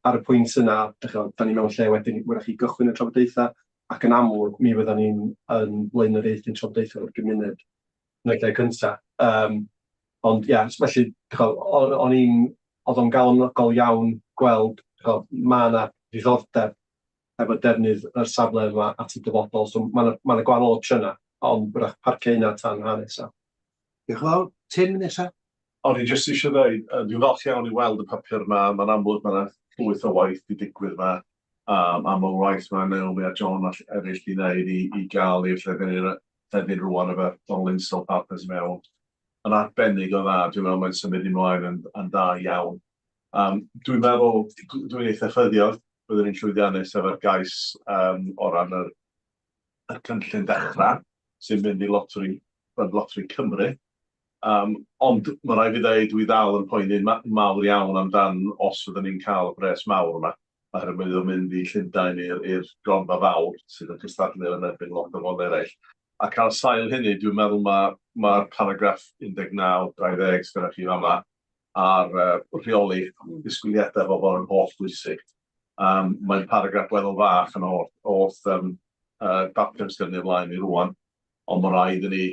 Ar y pwynt yna, da ni mewn lle wedyn wrach i gychwyn y trafodaethau, ac yn amlwg mi fydda ni'n yn blaenoriaethu'n trafodaethau o'r gymuned yn y lle cyntaf. Ond ie, yeah, felly o'n i'n, oedd o'n galonogol iawn gweld, mae yna ddiddordeb. efo defnydd yr safle yma at y dyfodol. So ma' 'na ma' 'na gwahanol opsiynau, ond wrach parcio hynna tan ha nesa. Diolch yn fawr. Tim nesa. O'n i jyst eisiau dweud, dwi'n falch iawn i weld y papur yma, mae'n amlwg mae yna llwyth o waith 'di digwydd 'ma, a mae'r waith mae Naomi a John a eraill 'di wneud i gael i'r llefydd rŵan efo Donald Insall Partners mewn yn arbennig o dda, dwi'n meddwl mae'n symud ymlaen yn dda iawn. Dwi'n meddwl, dwi'n eitha ffyddiog byddwn ni'n llwyddiannus efo'r gais o ran y cynllun dechrau sy'n mynd i loteri, Loteri Cymru. Ond mae rhaid fi ddeud, dwi ddal yn poeni'n mawr iawn amdan os fyddwn ni'n cael y pres mawr yma, oherwydd o'n mynd i Llundain i'r gronfa fawr sydd yn cystadlu yn erbyn lot o bobl eraill. Ac ar sail hynny, dwi'n meddwl mae'r paragraff 19, 20 sydd chi fama ar rheoli disgwyliadau bobl yn holl bwysig. Mae'n paragraff weddol fach yn holl bapur sydd yn ymlaen i rwan, ond mae rhaid i ni,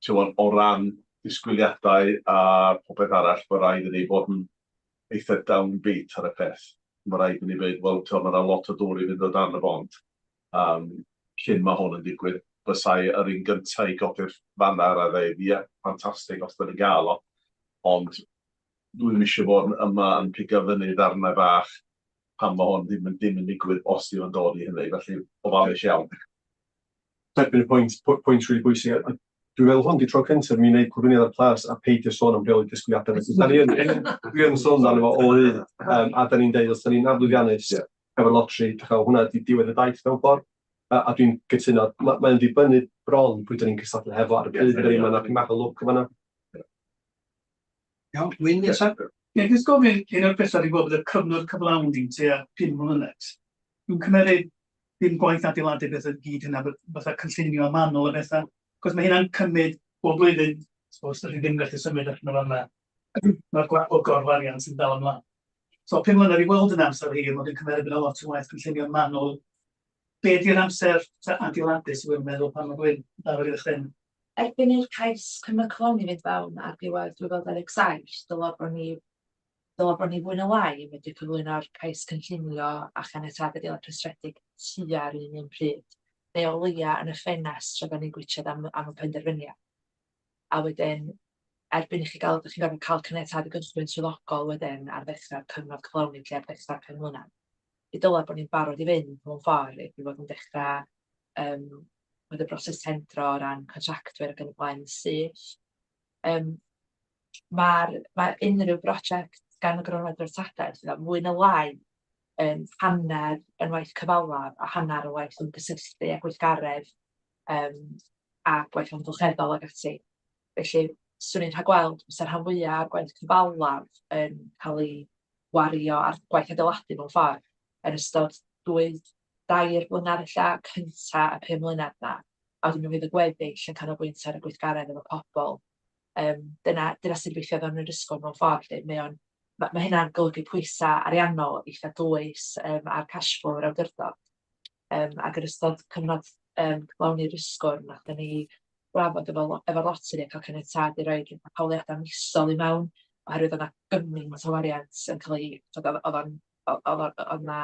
ti'n o ran disgwyliadau a popeth arall, mae rhaid i ni fod yn eitha downbeat ar y peth. Mae rhaid i ni ddweud, wel, ti'n mae yna lot o dŵr i fynd o dan y bont cyn mae hwn yn digwydd. Bysai yr un gyntaf i godi'r faner a dweud, ie, ffantastig os da ni'n gael o. Ond dwi'n eisiau bod yma yn pigo fyny ddarnau bach pan mae hwn ddim yn digwydd os yw yn dod i hynny. Felly, ofalus iawn. Derbyn y pwynt, pwynt rili bwysig. A dwi'n meddwl hwn 'di tro cyntaf mi wneud cyflwyniad ar Plas a peidio sôn am rheoli disgwyliadau. Felly, da ni yn, dwi yn sôn amdano fo o hyd, a da ni'n deud os da ni'n aflwyddiannus efo'r loteri, dych chi'n hwnna 'di diwedd y daith mewn ffordd. A dwi'n cytuno, mae'n dibynnu bron pwy da ni'n cystadlu hefo ar y pryd, yeah, mae'n pyn bach o lwc yn fan'na. Iawn, Wyn nesaf. Ie, jyst gofyn, un o'r pethau dwi'n gweld bod y cyfnod cyflawni tua 5 mlynedd. Dwi'n cymeryd ddim gwaith adeiladu bethau gyd hynna, fatha cynllunio manwl a bethau. Cos mae hynna'n cymryd bob blwyddyn, os ydych chi ddim gallu symud allan o fan'na, mae'r o gorwariant yn dal ymlaen. So 5 mlynedd i weld yn amser hir, mae'n cymryd bod lot o waith cynllunio manwl. Be di'r amser adeiladu sydd wedi meddwl pan mae rhywun barod i ddechrau? Erbyn i'r cais cyfnod cyflawni fynd fewn ar ddiwedd 2027, ddyla bod ni fwy na lai yn medru cyflwyno'r cais cynllunio a chaniatâd adeilad rhestredig tua'r un pryd, neu o leia yn y ffenest tra da ni'n gwitsiad am y penderfyniad. A wedyn, erbyn i chi gael, ydych chi'n gorfod cael caniatâd i gychwyn swyddogol wedyn ar ddechrau'r cyfnod cyflawni, lle ar ddechrau'r 5 mlynedd. Mi dyla bod ni'n barod i fynd mewn ffordd i fod yn dechrau bod y broses tendro o ran contractwyr ac yn y blaen yn syth. Mae unrhyw brosiect gan y Gronfa Dreftadaeth sydd mwy na lai yn hanner yn waith cyfalaf a hanner yn waith ymgysylltu a gweithgaredd a gwaith amgylcheddol ac ati. Felly, swn i'n rhagweld fysa'r rhan fwyaf o'r gwaith cyfalaf yn cael ei wario ar gwaith adeiladu mewn ffordd yn ystod 2, 3 blynedd ella cynta y 5 mlynedd 'na. A wedyn mi fydd y gweddill yn canolbwyntio ar y gweithgaredd efo pobl. Dyna sy'n gweithio fewn yr ysgol mewn ffordd, 'lly. Mae o'n, ma' hynna'n golygu pwysau ariannol eitha dwys ar cash flow yr awdurdod. Ac yn ystod cyfnod cyflawni'r Ysgwrn, nathon ni drafod efo loteri a cael caniatâd i roid hawliadau misol i mewn, oherwydd oedd 'na gymaint o wariant yn cael ei... oedd o'n oedd 'na,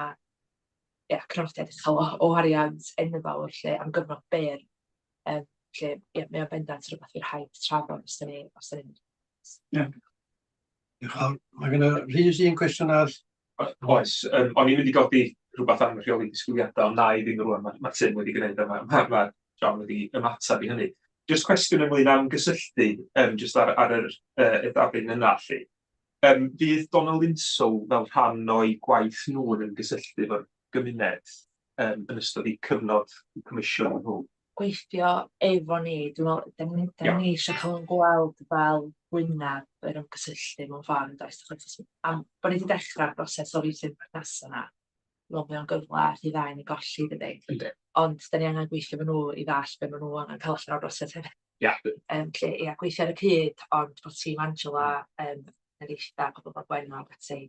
ia, crynodiad uchel o wariant enfawr 'lly am gyfnod byr. Felly, ia, mae o'n bendant rhywbeth fydd rhaid trafod os 'dan ni'n Ie. Diolch yn fawr. Mae gen i Rhys un cwestiwn arall. Oes, o'n i'n mynd i godi rhywbeth am rheoli disgwyliadau, ond na i ddim rwan, mae Tim wedi gwneud a ma John wedi ymateb i hynny. Jyst cwestiwn ynglyn â ymgysylltu, jyst ar yr edafyn yna, lly. Fydd Donald Insall fel rhan o'i gwaith nhw yn ymgysylltu efo'r gymuned yn ystod eu cyfnod comisiwn nhw? Gweithio efo ni, dwi'n meddwl, da ni eisiau cael yn gweld fel gwyneb yr ymgysylltu mewn ffordd, yn does? Achos am bod ni wedi dechrau'r broses o feithrin perthnasau yna, dwi'n meddwl mae o'n gyfle rhy dda i ni golli, dydi? Yndi. Ond da ni angen gweithio efo nhw i ddallt be maen nhw angen cael allan o'r broses hefyd. Lle, ia, gweithio ar y cyd, ond bod tîm Angela yn eitha pobl fel Gwenno ac ati,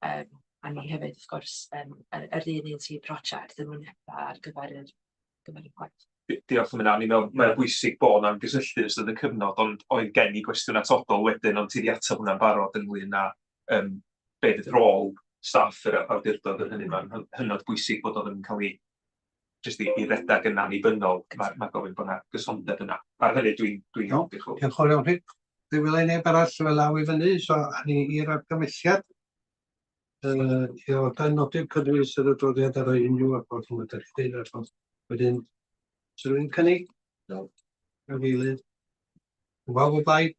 a ni hefyd, wrth gwrs, yr un tîm prosiect yn wynebau ar gyfer y gwaith. Diolch am hynna. O'n i'n meddwl mae'n bwysig bod 'na ymgysylltu yn ystod y cyfnod, ond oedd gen i gwestiwn atodol wedyn, ond ti 'di ateb hwnna'n barod ynglyn â be fydd rôl staff yr awdurdod yn hynny, mae'n hynod bwysig bod o ddim yn cael ei jyst i redag yn annibynnol, mae gofyn bod 'na gysondeb yna. Ar hynny dwi'n dwi iawn, diolch yn fawr. Diolch yn fawr iawn chi. Fe wela i neb arall efo law i fyny, so awn ni i'r argymhelliad. I aelodau nodi'r cynnwys yr adroddiad a rhoi unrhyw adborth yn y ddeud ar ffordd. Wedyn, sy'n rhywun cynnig? No. Yr eilydd. Pawb o blaid?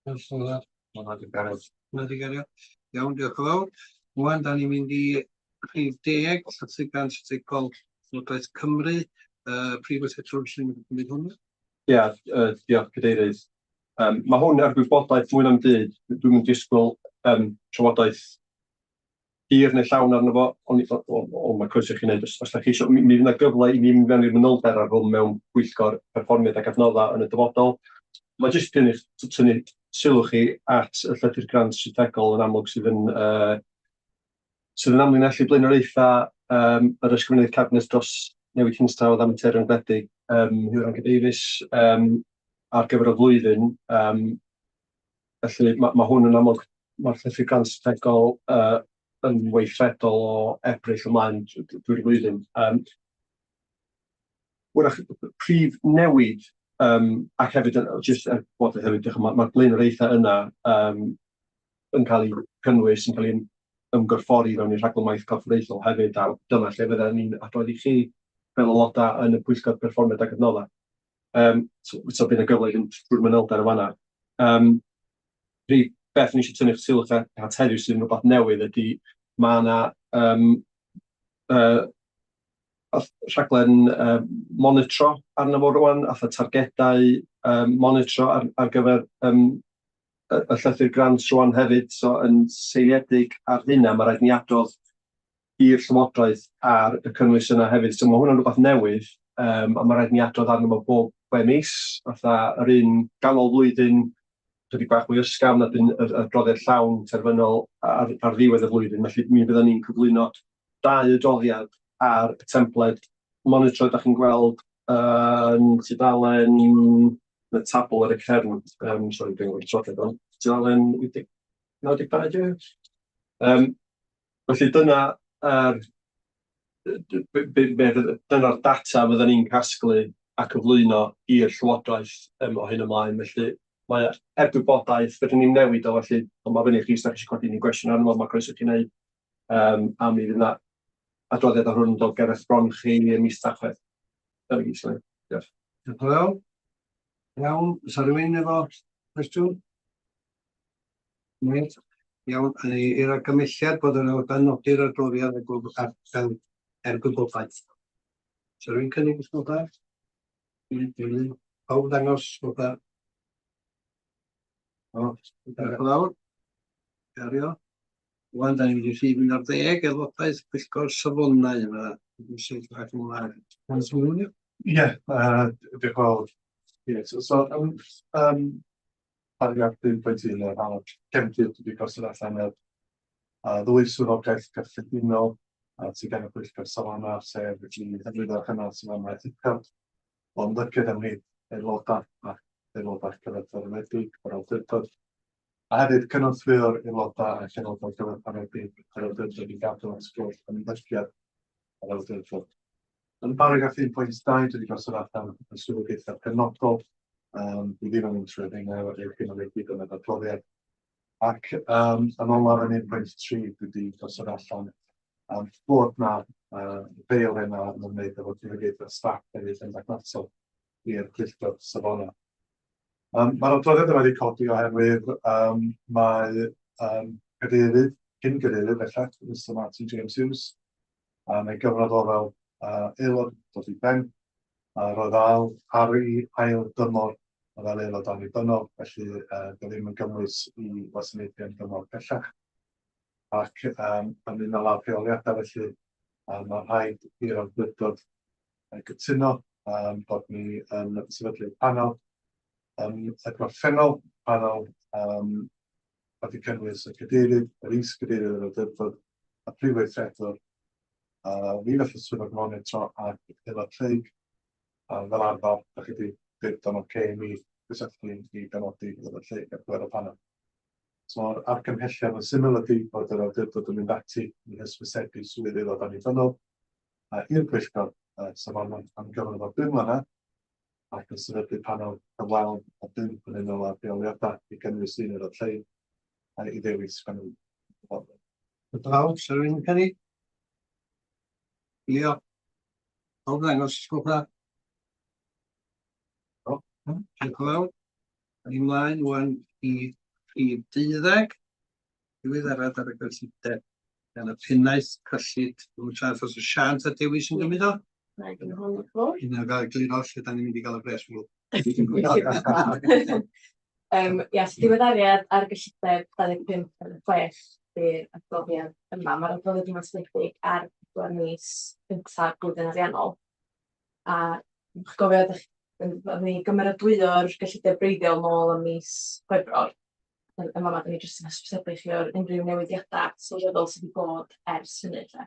Hwnna 'di gario. Hwnna 'di gario. Iawn, diolch yn fawr. Wan, da ni'n mynd i rhif 10, Llythyr Grant Strategol Llywodraeth Cymru. Prif Weithredwr sy'n mynd i gymryd hwnna. Ia, diolch Cadeirydd. Mae hwn er gwybodaeth mwy na'm byd. Dwi'm yn disgwyl trafodaeth hir neu llawn arno fo, ond mae croeso i chi wneud os da chi eisiau. Mi fydd yna gyfle i ni mynd mewn i'r manylder ar hwn mewn pwyllgor perfformiad ac adnoddau yn y dyfodol. Mae jyst tynnu sylw chi at y llythyr grant strategol yn amlwg sydd yn amlinellu blaenoriaethau yr Ysgrifennydd Cabinet dros Newid Hinsawdd a Materion Gwledig, Huw Irranca-Davies, ar gyfer y flwyddyn. Felly ma' hwn yn amlwg, mae'r llythyr grant strategol yn weithredol o Ebrill ymlaen drwy'r flwyddyn. Wrach, prif newid, ac hefyd jyst er bod hefyd, mae'r blaenoriaethau yna yn cael eu cynnwys, yn cael eu ymgorffori fewn i'r rhaglen waith corfforaethol hefyd, a dyma lle fydden ni'n adrodd i chi fel aelodau yn y pwyllgor perfformiad ac adnoddau. So bydd yna gyfle i fynd drwy'r manylder yn fanna. Prif beth o'n i eisiau tynnu'ch sylw chi at heddiw sydd yn rhywbeth newydd ydy mae yna rhaglen monitro arno fo rwan, fatha targedau monitro ar gyfer y llythyr grant rwan hefyd, so yn seiliedig ar hynna, mae rhaid ni adrodd i'r Llywodraeth ar y cynnwys yna hefyd. So mae hwnna'n rhywbeth newydd, a mae rhaid ni adrodd arno fo bob 6 mis, fatha yr un ganol flwyddyn, chydig bach mwy ysgafn, a dyn yr adroddiad llawn terfynol ar ddiwedd y flwyddyn. Felly mi fyddan ni'n cyflwyno dau adroddiad ar y templed monitro da chi'n gweld yn tudalen y tabl ar y cefn. Sorry, dwi'n gwybod trodiad ond tudalen 80, 92, ie? Felly dyna'r data fydden ni'n casglu a cyflwyno i'r Llywodraeth o hyn ymlaen. Felly mae er gwybodaeth, fedrwn ni'n newid o felly, ond mae fyny i chi os da chi eisiau codi unrhyw gwestiwn arno fo, mae croeso i chi wneud. A mi fydd yna adroddiad ar hwn yn dod ger eich bron chi ym mis Tachwedd. Dyna gyd, sori. Diolch. Diolch yn fawr. Iawn, oes 'na rywun efo cwestiwn? Reit, iawn, a ni i'r argymhelliad bod yr aelodau'n nodi'r adroddiad a ar fel er gwybodaeth. Oes 'na rywun cynnig os gwelwch dda? Un, pawb ddangos bod da. O, diolch yn fawr. Gario. Wan, da ni'n mynd i rhif 11, aelodaeth pwyllgor safonau yma. Dwi'n sefyll bach ymlaen. Ie, diolch yn fawr. Ie, so paragraff 5.1 o'r rhan o'r cefndir dwi wedi gosod allan yr ddwy swyddogaeth gyffredinol sydd gan y pwyllgor safonau, sef i hyrwyddo a chynnal safonau uchel o ymddygiad ymhlith aelodau ac aelodau cyfetholedig o'r awdurdod, a hefyd cynorthwyo'r aelodau ac aelodau cyfetholedig yr awdurdod i gadw at holl ymddygiad yr awdurdod. Yn paragraff 1.2, dwi wedi gosod allan y swyddogaethau penodol. Dwi ddim yn mynd trwy'r rheina, ewch i nhw i gyd yn y adroddiad. Ac yn olaf yn 1.3, dwi wedi gosod allan bod na feil yna yn ymwneud efo swyddogaethau staff hefyd yn berthnasol i'r pwyllgor safonau. Mae'r adroddiad yma wedi codi oherwydd mae cadeirydd, cyn gadeirydd bellach, Mr Martin James Hughes, am ei gyfnod o fel aelod dod i ben, a roedd ar ei ail dymor fel aelod annibynnol, felly doedd ddim yn gymwys i wasanaethu am dymor pellach. Ac yn unol â'r rheoliadau felly, mae rhaid i'r awdurdod gytuno bod ni yn sefydlu panel yn y gorffennol, panel wedi cynnwys y cadeirydd, yr is-gadeirydd yr awdurdod, y prif weithredwr, fi fatha swyddog monitro ac aelod lleyg. A fel arfer, da chi wedi dweud o'n oce i mi gysylltu i benodi aelod lleyg ar gyfer y panel. So'r argymhelliad yn syml ydy bod yr awdurdod yn mynd ati i hysbysebu swydd aelod annibynnol i'r pwyllgor safonau am gyfnod o bum mlynedd ac yn sefydlu panel cyflawn o bump yn unol â'r rheoliadau i gynnwys un aelod lleyg i ddewis gan y dyfodol. Diolch yn fawr. Oes rhywun yn cynnig? Leo? Pawb ddangos, os gwelwch dda. Diolch yn fawr. Awn ni mlaen ŵan i rhif 12, diweddarad ar y gyllideb gan y pennaeth cyllid. Dwi'n siarad os oes Siân ta Dewis yn gymryd o? Na i gymryd hwn o'r Un o'r gael egluro lle da ni'n mynd i gael y bres hwnnw. Ia, so diweddariad ar gyllideb 25-26 ydy'r adroddiad yma. Mae'r adroddiad yma'n seiliedig ar 4 mis cyntaf blwyddyn ariannol. A ch gofio dach oedden ni gymeradwyo'r gyllideb wreiddiol nôl ym mis Chwefror. Yn fama dan ni jyst yn hysbysebu chi o'r unrhyw newidiadau sylweddol sydd wedi bod ers hynny 'lly.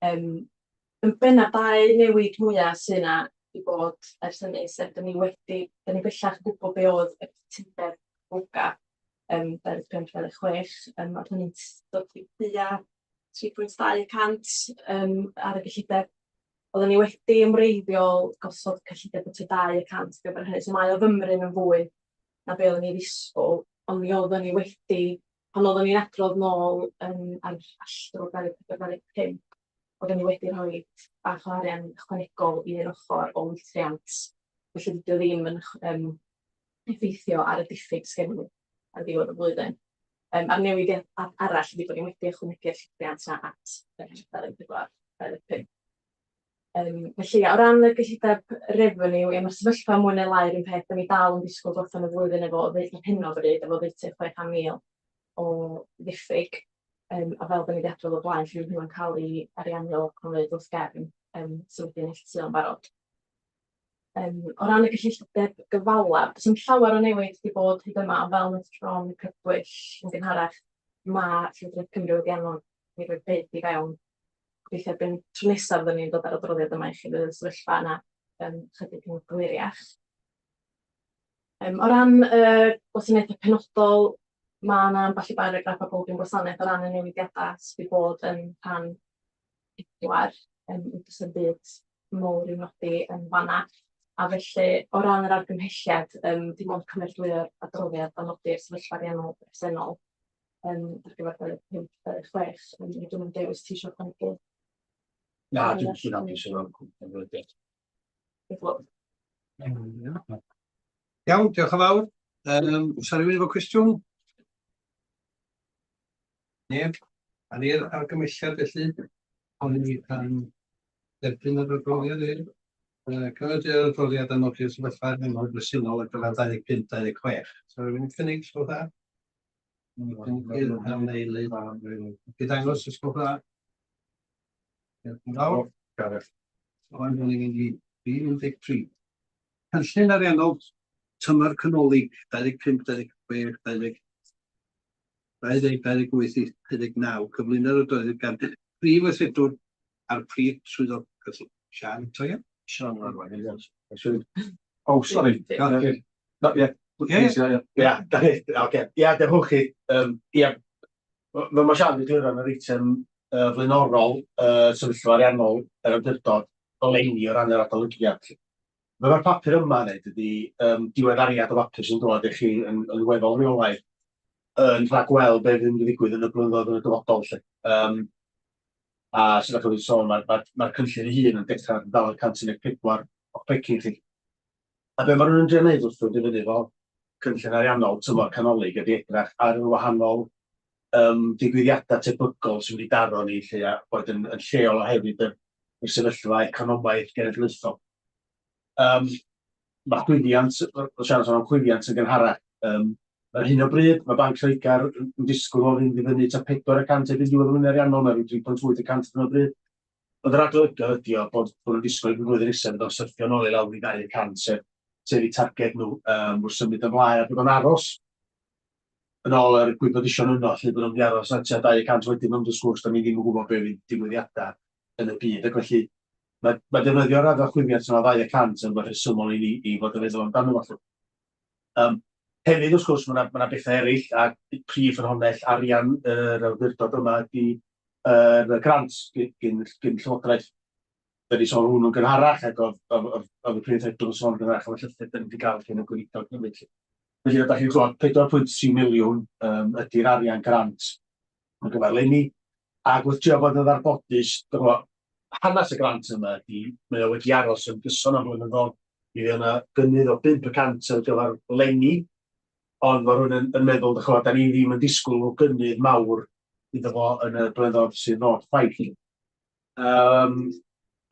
Yn bennaf, dau newid mwya sy 'na 'di bod ers hynny, sef dan ni wedi... dan ni bellach yn gwybod be oedd y cytundeb WGA 25 26, a oedd hynny'n dod i tua 3.2 y cant ar y gyllideb. Oedden ni wedi yn wreiddiol gosod cyllideb o tua 2% ar gyfer hynny, so mae o fymryn yn fwy na be oedden ni'n ddisgwyl, ond mi oedden ni wedi, pan oedden ni'n adrodd nôl yn ar alldro 24 25, oedden ni wedi rhoi bach o arian ychwanegol i un ochr o wythiant, felly dydy o ddim yn effeithio ar y diffyg sgennon ni ar ddiwedd y flwyddyn. A'r newid arall ydy bod ni wedi ychwanegu'r llithiant 'na at y 24, 25. Felly, o ran y gyllideb revenue, ia, mae'r sefyllfa mwy neu lai yr un peth. Dan ni dal yn disgwyl gorffen y flwyddyn efo ar hyn o bryd efo oddeutu 600,000 o ddiffyg. A fel dan ni 'di adrodd o blaen, lle fydd hwnna'n cael ei ariannu o cronfeydd wrth gefn sydd wedi neilltuo'n barod. O ran y gyllideb gyfalaf, does dim llawer o newid 'di bod hyd yma, ond fel wnaeth Ron crybwyll yn gynharach, ma' Llywodraeth Cymru wedi annog ni roi bid i fewn. Gobeithio erbyn tro nesaf fyddwn ni'n dod â'r adroddiad yma i chi, fydd y sefyllfa yna yn chydig yn gliriach. O ran y gwasanaethau penodol, ma' 'na ambell i baragraff ar bob un gwasanaeth o ran y newidiadau sydd 'di bod yn rhan 4, does na'm byd mawr i'w nodi yn fan'na. A felly, o ran yr argymhelliad, dim ond cymeradwyo'r adroddiad a nodi'r sefyllfa ariannol bresennol ar gyfer 25, 26. Dwi'm yn dewis, ti isio ychwanegu? Na, dwi'n hapus efo'r cyflwyniad. Iawn, diolch yn fawr. Oes 'na rywun efo cwestiwn? Neb. A ni'r argymhelliad felly, o'n i yn derbyn yr adroddiad hefyd. Cymeradwyo'r adroddiad a nodi'r sefyllfa ariannol bresennol ar gyfer 25, 26. So rhywun yn cynnig, os gwelwch dda? Cynnig am eilydd. Chi ddangos, os gwelwch dda? Diolch yn fawr. Gareth. So, o'n i'n mynd i 13. Cynllun ariannol tymor canolig 25, 26, 20, 20, 28 i 29, cyflwyno'r adroddiad gan Prif Weithredwr a'r Prif Swyddog Cyllid, Siân eto, ia? Siân Arwain, ie. Oh, sorry. No, yeah. Ie, ie. Ia, da ni. Oce. Ia, diolch chi. Ia, fel mae Siân wedi egluro yn yr eitem flaenorol, sefyllfa ariannol yr awdurdod eleni o ran yr adolygiad. Be mae'r papur yma'n wneud ydy diweddariad o bapur sy'n dod i chi yn weddol reolaidd yn rhagweld be fydd yn mynd i ddigwydd yn y blynyddoedd yn y dyfodol 'lly. A sut dach chi wedi sôn, mae'r ma ma cynllun ei hun yn dechrau ar dudalen 114 o'ch pecyn chi. A be maen nhw'n drio wneud wrth ddod i fyny efo cynllun ariannol tymor canolig ydy edrych ar yr wahanol digwyddiadau tebygol sy'n mynd i daro ni 'lly, a boed yn lleol a hefyd yr sefyllfa economaidd genedlaethol. Mae chwyddiant, fel Siân sôn am chwyddiant yn gynharach, ar hyn o bryd mae Banc Lloegr yn disgwyl o fynd i fyny tua 4% erbyn diwedd y flwyddyn ariannol, mae rhyw 3.8 y cant ar hyn o bryd. Ond yr adolygiad ydy o bod nhw'n disgwyl erbyn flwyddyn nesaf fydd o'n syrthio nôl i lawr i 2%, sef eu targed nhw wrth symud ymlaen a bod o'n aros yn ôl yr gwyboddion yno, lle bod nhw'n mynd i aros ar tua 2% wedyn, ond wrth gwrs, da ni ddim yn gwybod be fydd digwyddiadau yn y byd, ac felly mae defnyddio'r raddfa chwyddiant yma 2% yn rhywbeth rhesymol i ni i fod yn feddwl amdano fo. Hefyd, wrth gwrs, mae yna ma bethau eraill, a prif ffynhonnell arian yr awdurdod yma ydy yr grant gyn, gyn Llywodraeth. Da ni sôn hwnnw'n gynharach, ac oedd, oedd, oedd, oedd y prif weithredwr yn sôn gynharach am y llythyr da ni wedi gael gen y gweinidog hefyd. Felly, ydych chi'n gwybod, 4.3 miliwn um, ydy'r arian grant ar gyfer leni, ac wrth drio bod yn ddarbodus, hanes y grant yma ydy, mae o wedi aros yn gyson am flynyddoedd, mi fydd yna gynnydd o 5% ar gyfer leni, ond mae rhywun yn, yn meddwl, dych chi'n da ni ddim yn disgwyl o gynnydd mawr iddo fo yn y blynyddoedd sydd ddod chwaith. Um,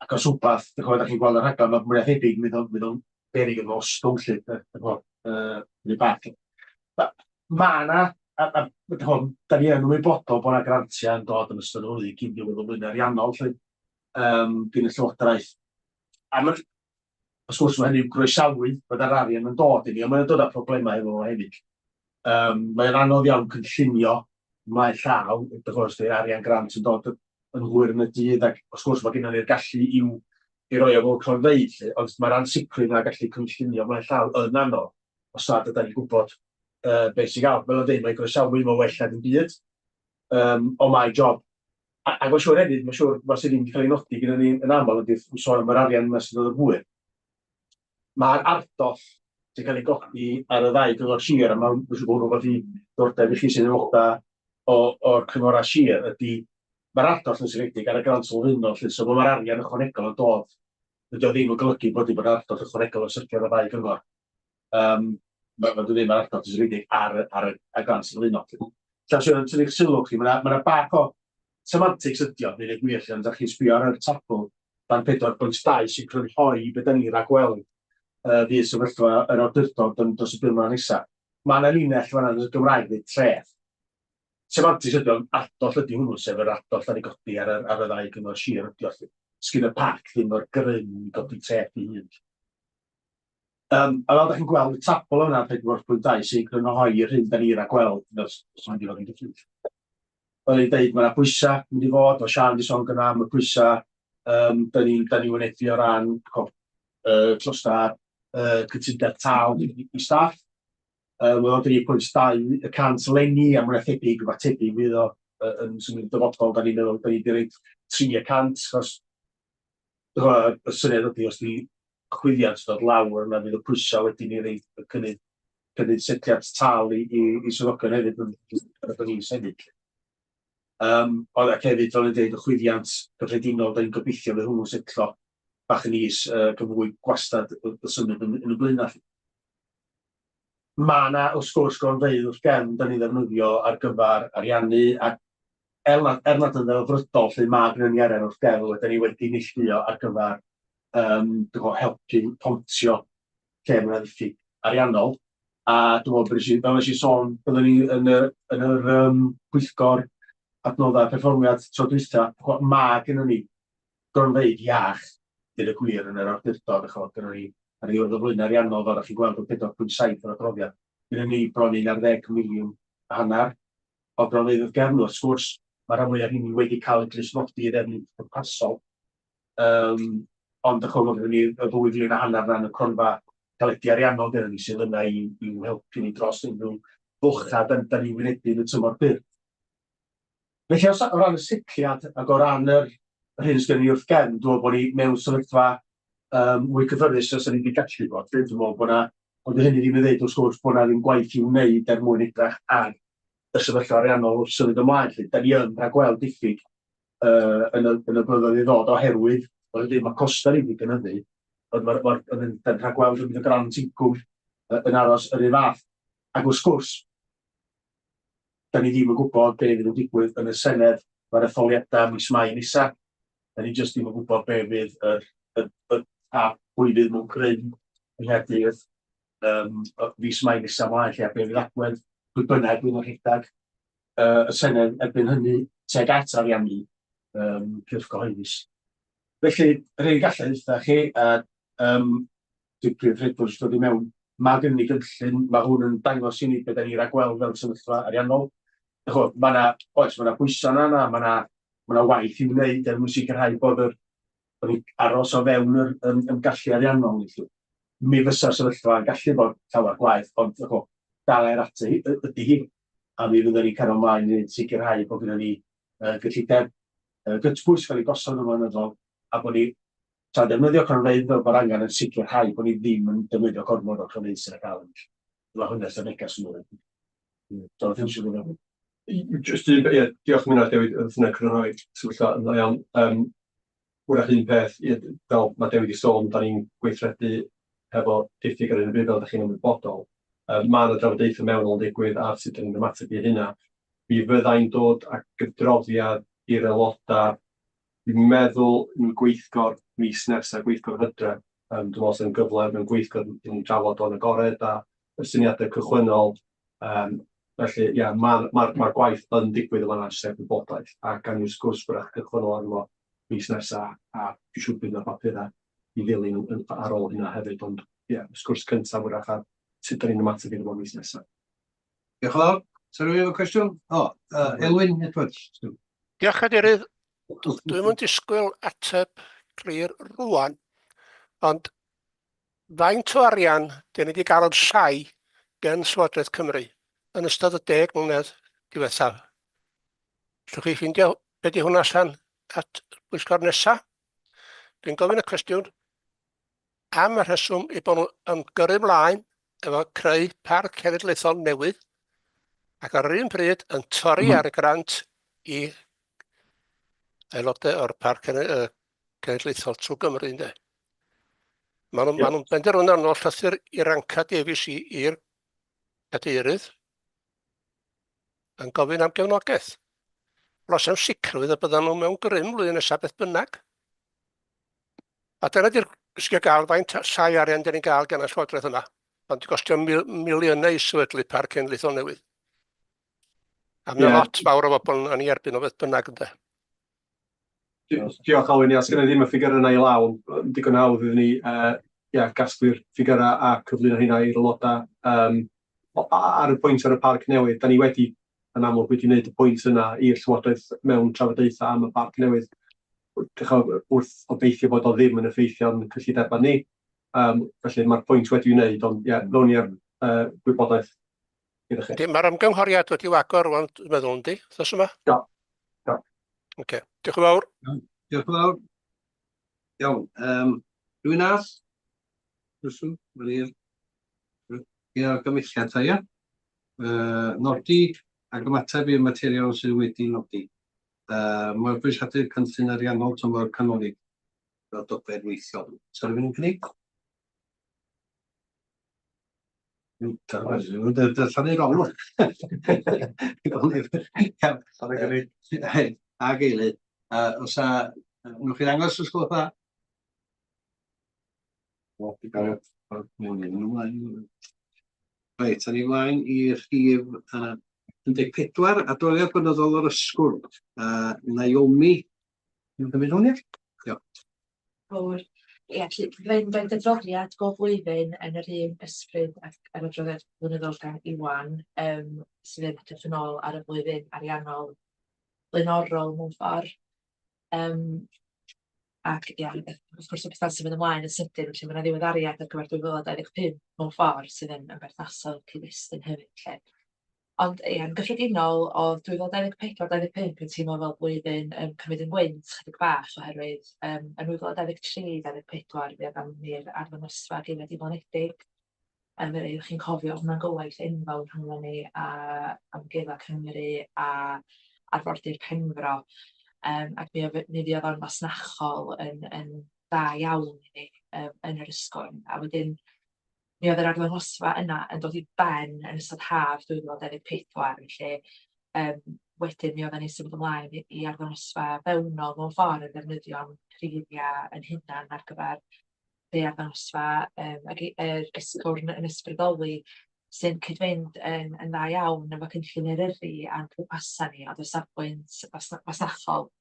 ac os wbath, dych chi'n chi'n gweld y rhaglen, mae mwy na thebyg, mi o'n berig yn ostwng lle, dych chi'n uh, bach. Mae yna, a, a, a, da ni yn ymwybodol bod yna grantiau yn dod yn ystod y flwyddyn cyn diwedd y flwyddyn ariannol, lle, um, gyn y Llywodraeth. A mae'n, wrth gwrs, mae hynny'n groesawu bod yr arian yn dod i ni, ond mae'n dod â problemau efo fo hefyd. Um, mae'n anodd iawn cynllunio ymlaen llaw, wrth gwrs, di'r arian grant yn dod yn hwyr yn y dydd, ac wrth gwrs mae gennym ni'r gallu i'w i roi o fel cronfeydd, 'lly, ond mae'r ansicrwydd na gallu cynllunio ymlaen llaw yn anodd, os nad ydan ni'n gwybod uh, beth sy'n gael. Fel o'n dweud, mae'n groesawu, mae'n well na dim byd, um, ond mae job. A, ac mae'n siŵr hefyd, mae'n siŵr, mae sydd ddim wedi cael ei nodi gyda ni yn aml ydy'r sôn am yr arian yma sy'n dod yn hwyr. Mae'r ardoll sy'n cael ei godi ar y ddau gyngor sir, a mae'n siŵr bod hwnnw wedi dordeb i chi sy'n aelodau o'r cyngorau sir, ydy mae'r ardoll yn seiliedig ar y grant sylfaenol, lly, so mae'r arian ychwanegol yn dod, dydy o ddim yn golygu bod bod ardoll ychwanegol yn syrthio ar y ddau gyngor. Um, mae ma ddim ar ardoll yn seiliedig ar, ar, ar, ar grant sylfaenol. Lly, os yw'n tynnu'ch sylw chi, mae yna ma bach o semantics ydi o, neu gwir, lle, ond chi'n sbio ar y tabl dan 4.2 sy'n crynhoi be da ni'n rhagweld uh, fydd sefyllfa yr awdurdod yn dros y bum mlynedd nesaf. Mae yna linell fan'na yn y Gymraeg dweud treth. Semantics ydy ond ardoll ydy hwnnw, sef yr ardoll da ni godi ar, y, ar y ddau gyngor sir ydy o. Sgyn y parc ddim o'r grym i godi treth i hun. Um, a fel da chi'n gweld, y tabl yna, 4.2, sy'n crynhoi yr hyn da ni ragweld, fel sy'n mynd i fod yn gyffredin. Fel i'n deud, mae yna pwysau mynd i fod, o Sian wedi sôn gyna am y pwysau um, da ni'n da ni wynebu o ran uh, costau uh, cytundeb tal i, i staff. Um, oedd o 3.2 y cant leni, a mwyn thebyg, rhywbeth tebyg fydd o uh, yn symud dyfodol, da ni'n meddwl, da ni wedi rhoi 3 y cant, chos y syniad ydy, os di chwyddiant dod lawr, yna fydd y pwysau wedyn i rei y cynnydd, cynnydd setliad tal i, i, i swyddogion hefyd yn yn is hefyd. Um, ond ac hefyd, fel yn dweud, y chwyddiant cyffredinol, da ni'n gobeithio fydd hwnnw'n setlo bach yn is, uh, yn fwy gwastad y, y symud yn, yn y blaenau. Mae yna, wrth gwrs, gronfeydd wrth gefn da ni'n ddefnyddio ar gyfer ariannu ac er nad, er nad yn ddelfrydol lle mae gennym ni arian wrth gefn, wedyn ni wedi neilltuo ar gyfer um, helpu pontio lle mae yna ddiffyg ariannol. A dwi'n meddwl, fel nes i, fel nes i sôn, byddwn ni yn y, yn yr um, pwyllgor adnoddau perfformiad tro dwytha, mae gennym ni gronfeydd iach, dweud y gwir, yn yr awdurdod, ch'mod, gynnon ni ar ddiwedd y flwyddyn ariannol, fel o'ch chi'n gweld o 4.7 yr adroddiad, gynnon ni bron i 11 miliwn a hanner o gronfeydd wrth gefn. Wrth gwrs, mae rhan fwyaf rheini wedi cael eu glustnodi i ddefnydd pwrpasol, um, ond ch'mod, mae gynnon ni y ddwy filiwn a hanner yna yn y cronfa caledi ariannol gynnon ni sydd yna i, i'w helpu ni dros unrhyw fwchau da, da ni'n wynebu yn y tymor byr. Felly, os, o ran y setliad ac o ran yr, yr hyn sydd gen ni wrth gefn, dwi'n meddwl bod ni mewn sefyllfa um, mwy cyffyrddus os ni wedi gallu bod. Dwi'n meddwl bod na, ond hynny ddim yn dweud wrth gwrs bod na ddim gwaith i'w wneud er mwyn edrych ar y sefyllfa ariannol wrth symud ymlaen. Lle. Da ni yn rhagweld diffyg uh, yn, y, yn y blynyddoedd i ddod oherwydd, fel ydyn, mae costau ni wedi gynyddu, ond mae'r ma, ma, ma, rhagweld yn mynd y grant incwm yn aros yr un fath. Ac wrth gwrs, Da ni ddim yn gwybod be fydd yn digwydd yn y Senedd, mae'r etholiadau mis Mai nesa. Da ni jyst ddim yn gwybod be fydd yr, yr, yr, a pwy fydd mewn grym yng Nghaerdydd um, fis Mai nesa ymlaen, lle a be fydd agwedd pwy bynnag fydd yn rhedeg uh, y Senedd erbyn hynny tuag at ariannu um, cyrff cyhoeddus. Felly, yr hyn gallai ddeutha chi, a um, di'r prif rhedwr sydd dod i mewn, mae gen ni gynllun, mae hwn yn dangos i ni beth da ni'n rhagweld fel sefyllfa ariannol. Ch'mod, mae yna, oes, mae yna bwysau yna, na, mae yna, mae yna waith i'w wneud er mwyn sicrhau bod yr, bod ni'n aros o fewn yr ym, ymgallu ariannol ni. Lly. Mi fysa'r sefyllfa yn gallu bod llawer gwaeth, ond ch'mod, Dalair ati ydy hi, a mi fyddwn ni'n cario ymlaen i wneud sicrhau bod gynnon ni gyllideb gytbwys gael ei gosod yn flynyddol, a bod ni, tra'n defnyddio cronfeydd fel bod angen, yn sicrhau bod ni ddim yn defnyddio gormod o'r cronfeydd sydd ar gael. Dyma hwnna sy'n neges nhw. Jonathan, siŵr o fod. Just un, ie, diolch am hynna, Dewi, oedd hwnna'n crynhoi sefyllfa yn dda iawn. Hwyrach un peth, ie, fel mae Dewi wedi sôn, da ni'n gweithredu hefo diffyg ar hyn o bryd, fel ydych chi'n ymwybodol. Mae yna drafodaethau mewnol yn digwydd ar sut 'dan ni'n ymateb i hynna. Mi fyddai'n dod ag adroddiad i'r aelodau, dwi'n meddwl, yn gweithgor mis nesaf, gweithgor hydref. Dwi'n meddwl sy'n gyfle mewn gweithgor i ni drafod o'n agored a y syniadau cychwynnol. Felly, ie, mae'r ma ma gwaith yn digwydd yn fan'na, jyst er gwybodaeth, a gawn ni'r sgwrs wrach cychwynnol arno fo mis nesaf, a dwi'n siŵr bydd yna bapurau i ddilyn ar ôl hynna hefyd, ond ie, y sgwrs cyntaf wrach ar sut 'dan ni'n ymateb iddo fo mis nesaf. Diolch yn fawr. Sa rhywun efo cwestiwn? O, uh, Elwyn Edwards. Diolch, Cadeirydd. Dwi'm yn disgwyl ateb clir rwan, ond faint o arian dyn ni wedi gael yn llai gen Llywodraeth Cymru yn ystod y 10 mlynedd diwethaf? Allwch chi ffeindio be di hwnna allan at bwyllgor nesa? Dwi'n gofyn y cwestiwn am y rheswm eu bod nhw yn gyrru mlaen efo creu parc cenedlaethol newydd ac ar yr un pryd yn torri ar y grant i aelodau o'r parc cenedlaethol trwy Gymru ynde. Maen nhw'n yeah. ma nhw benderfynu arno llythyr Iranka Davies i'r cadeirydd yn gofyn am gefnogaeth. Wel, oes am sicrwydd y byddan nhw mewn grym flwyddyn nesaf beth bynnag. A dyna di'r sgil gael faint llai arian dyn ni'n gael gan y llywodraeth yma. Mae'n di gostio mil, miliynau i sefydlu parc cenedlaethol newydd. A mae'n yeah. lot fawr o bobl yn ei erbyn o beth bynnag ynde. Diolch Alwyn, ia, sgynna i ddim y ffigyrau yna i law, ond digon hawdd iddyn ni ia, gasglu'r ffigyrau a cyflwyno hynna i'r aelodau. Ar y pwynt ar y parc newydd, da ni wedi, yn amlwg, wedi wneud y pwynt yna i'r Llywodraeth mewn trafodaethau am y parc newydd, ch'mod, wrth obeithio bod o ddim yn effeithio ar cyllidebau ni. Felly mae'r pwynt wedi ei wneud, ond ie, ddown ni â'r gwybodaeth iddo chi. Yndi, mae'r ymgynghoriad wedi agor rwan, dwi'n meddwl, yndi? Wythnos yma? Do, do. Oce, diolch yn fawr. Diolch yn fawr. Iawn, um, rhywun arall? Rhywun, mae'n i'r argymhelliad ta, ia? Nodi ac ymateb i'r materion sydd wedi nodi. Mabwysiadu'r cynllun ariannol tymor canolig fel dogfen weithiol. Sa rhywun yn cynnig? Darllen ei rong. Ag eilydd. Os a, wnewch chi ddangos os gwelwch dda? Reit, a ni mlaen i'r rhif 14, adroddiad blynyddol o'r Ysgwrn. Naomi, ti'n cymryd hwn, ie? Diolch. Fawr. Ie, felly fyddai'n rhoid adroddiad bob blwyddyn yn yr un ysbryd ac yr adroddiad blynyddol gan Iwan, sydd yn edrych yn ôl ar y flwyddyn ariannol blaenorol mewn ffordd. Ac ia, wrth gwrs y pethau sy'n mynd ymlaen yn sydyn, felly mae 'na ddiweddariad ar gyfer 2025 mewn ffordd sydd yn yn berthnasol cyd-destun hefyd 'lly. Ond ia, yn gyffredinol, oedd 2024, 25 yn teimlo fel blwyddyn yn cymryd yn gwynt chydig bach oherwydd yn 2023, 24 fe oedd ni'r arddangosfa Geiriau Diflanedig. Fe ddewch chi'n cofio, oedd hwnna'n gywaith enfawr rhwngddon ni a Amgueddfa Cymru a Arfordir Penfro. Ac mi oedd mi fuodd o'n fasnachol yn yn dda iawn i ni yn yr Ysgwrn. A wedyn mi oedd yr arddangosfa yna yn dod i ben yn ystod haf 2024, felly wedyn mi oedden ni'n symud ymlaen i arddangosfa fewnol mewn ffordd yn defnyddio'n creiddiau yn hunan ar gyfer be arddangosfa ac yr Ysgwrn yn ysbrydoli sy'n cyd-fynd yn yn dda iawn efo cynllun Eryri a'n pwrpasau ni, ond o safbwynt fasnachol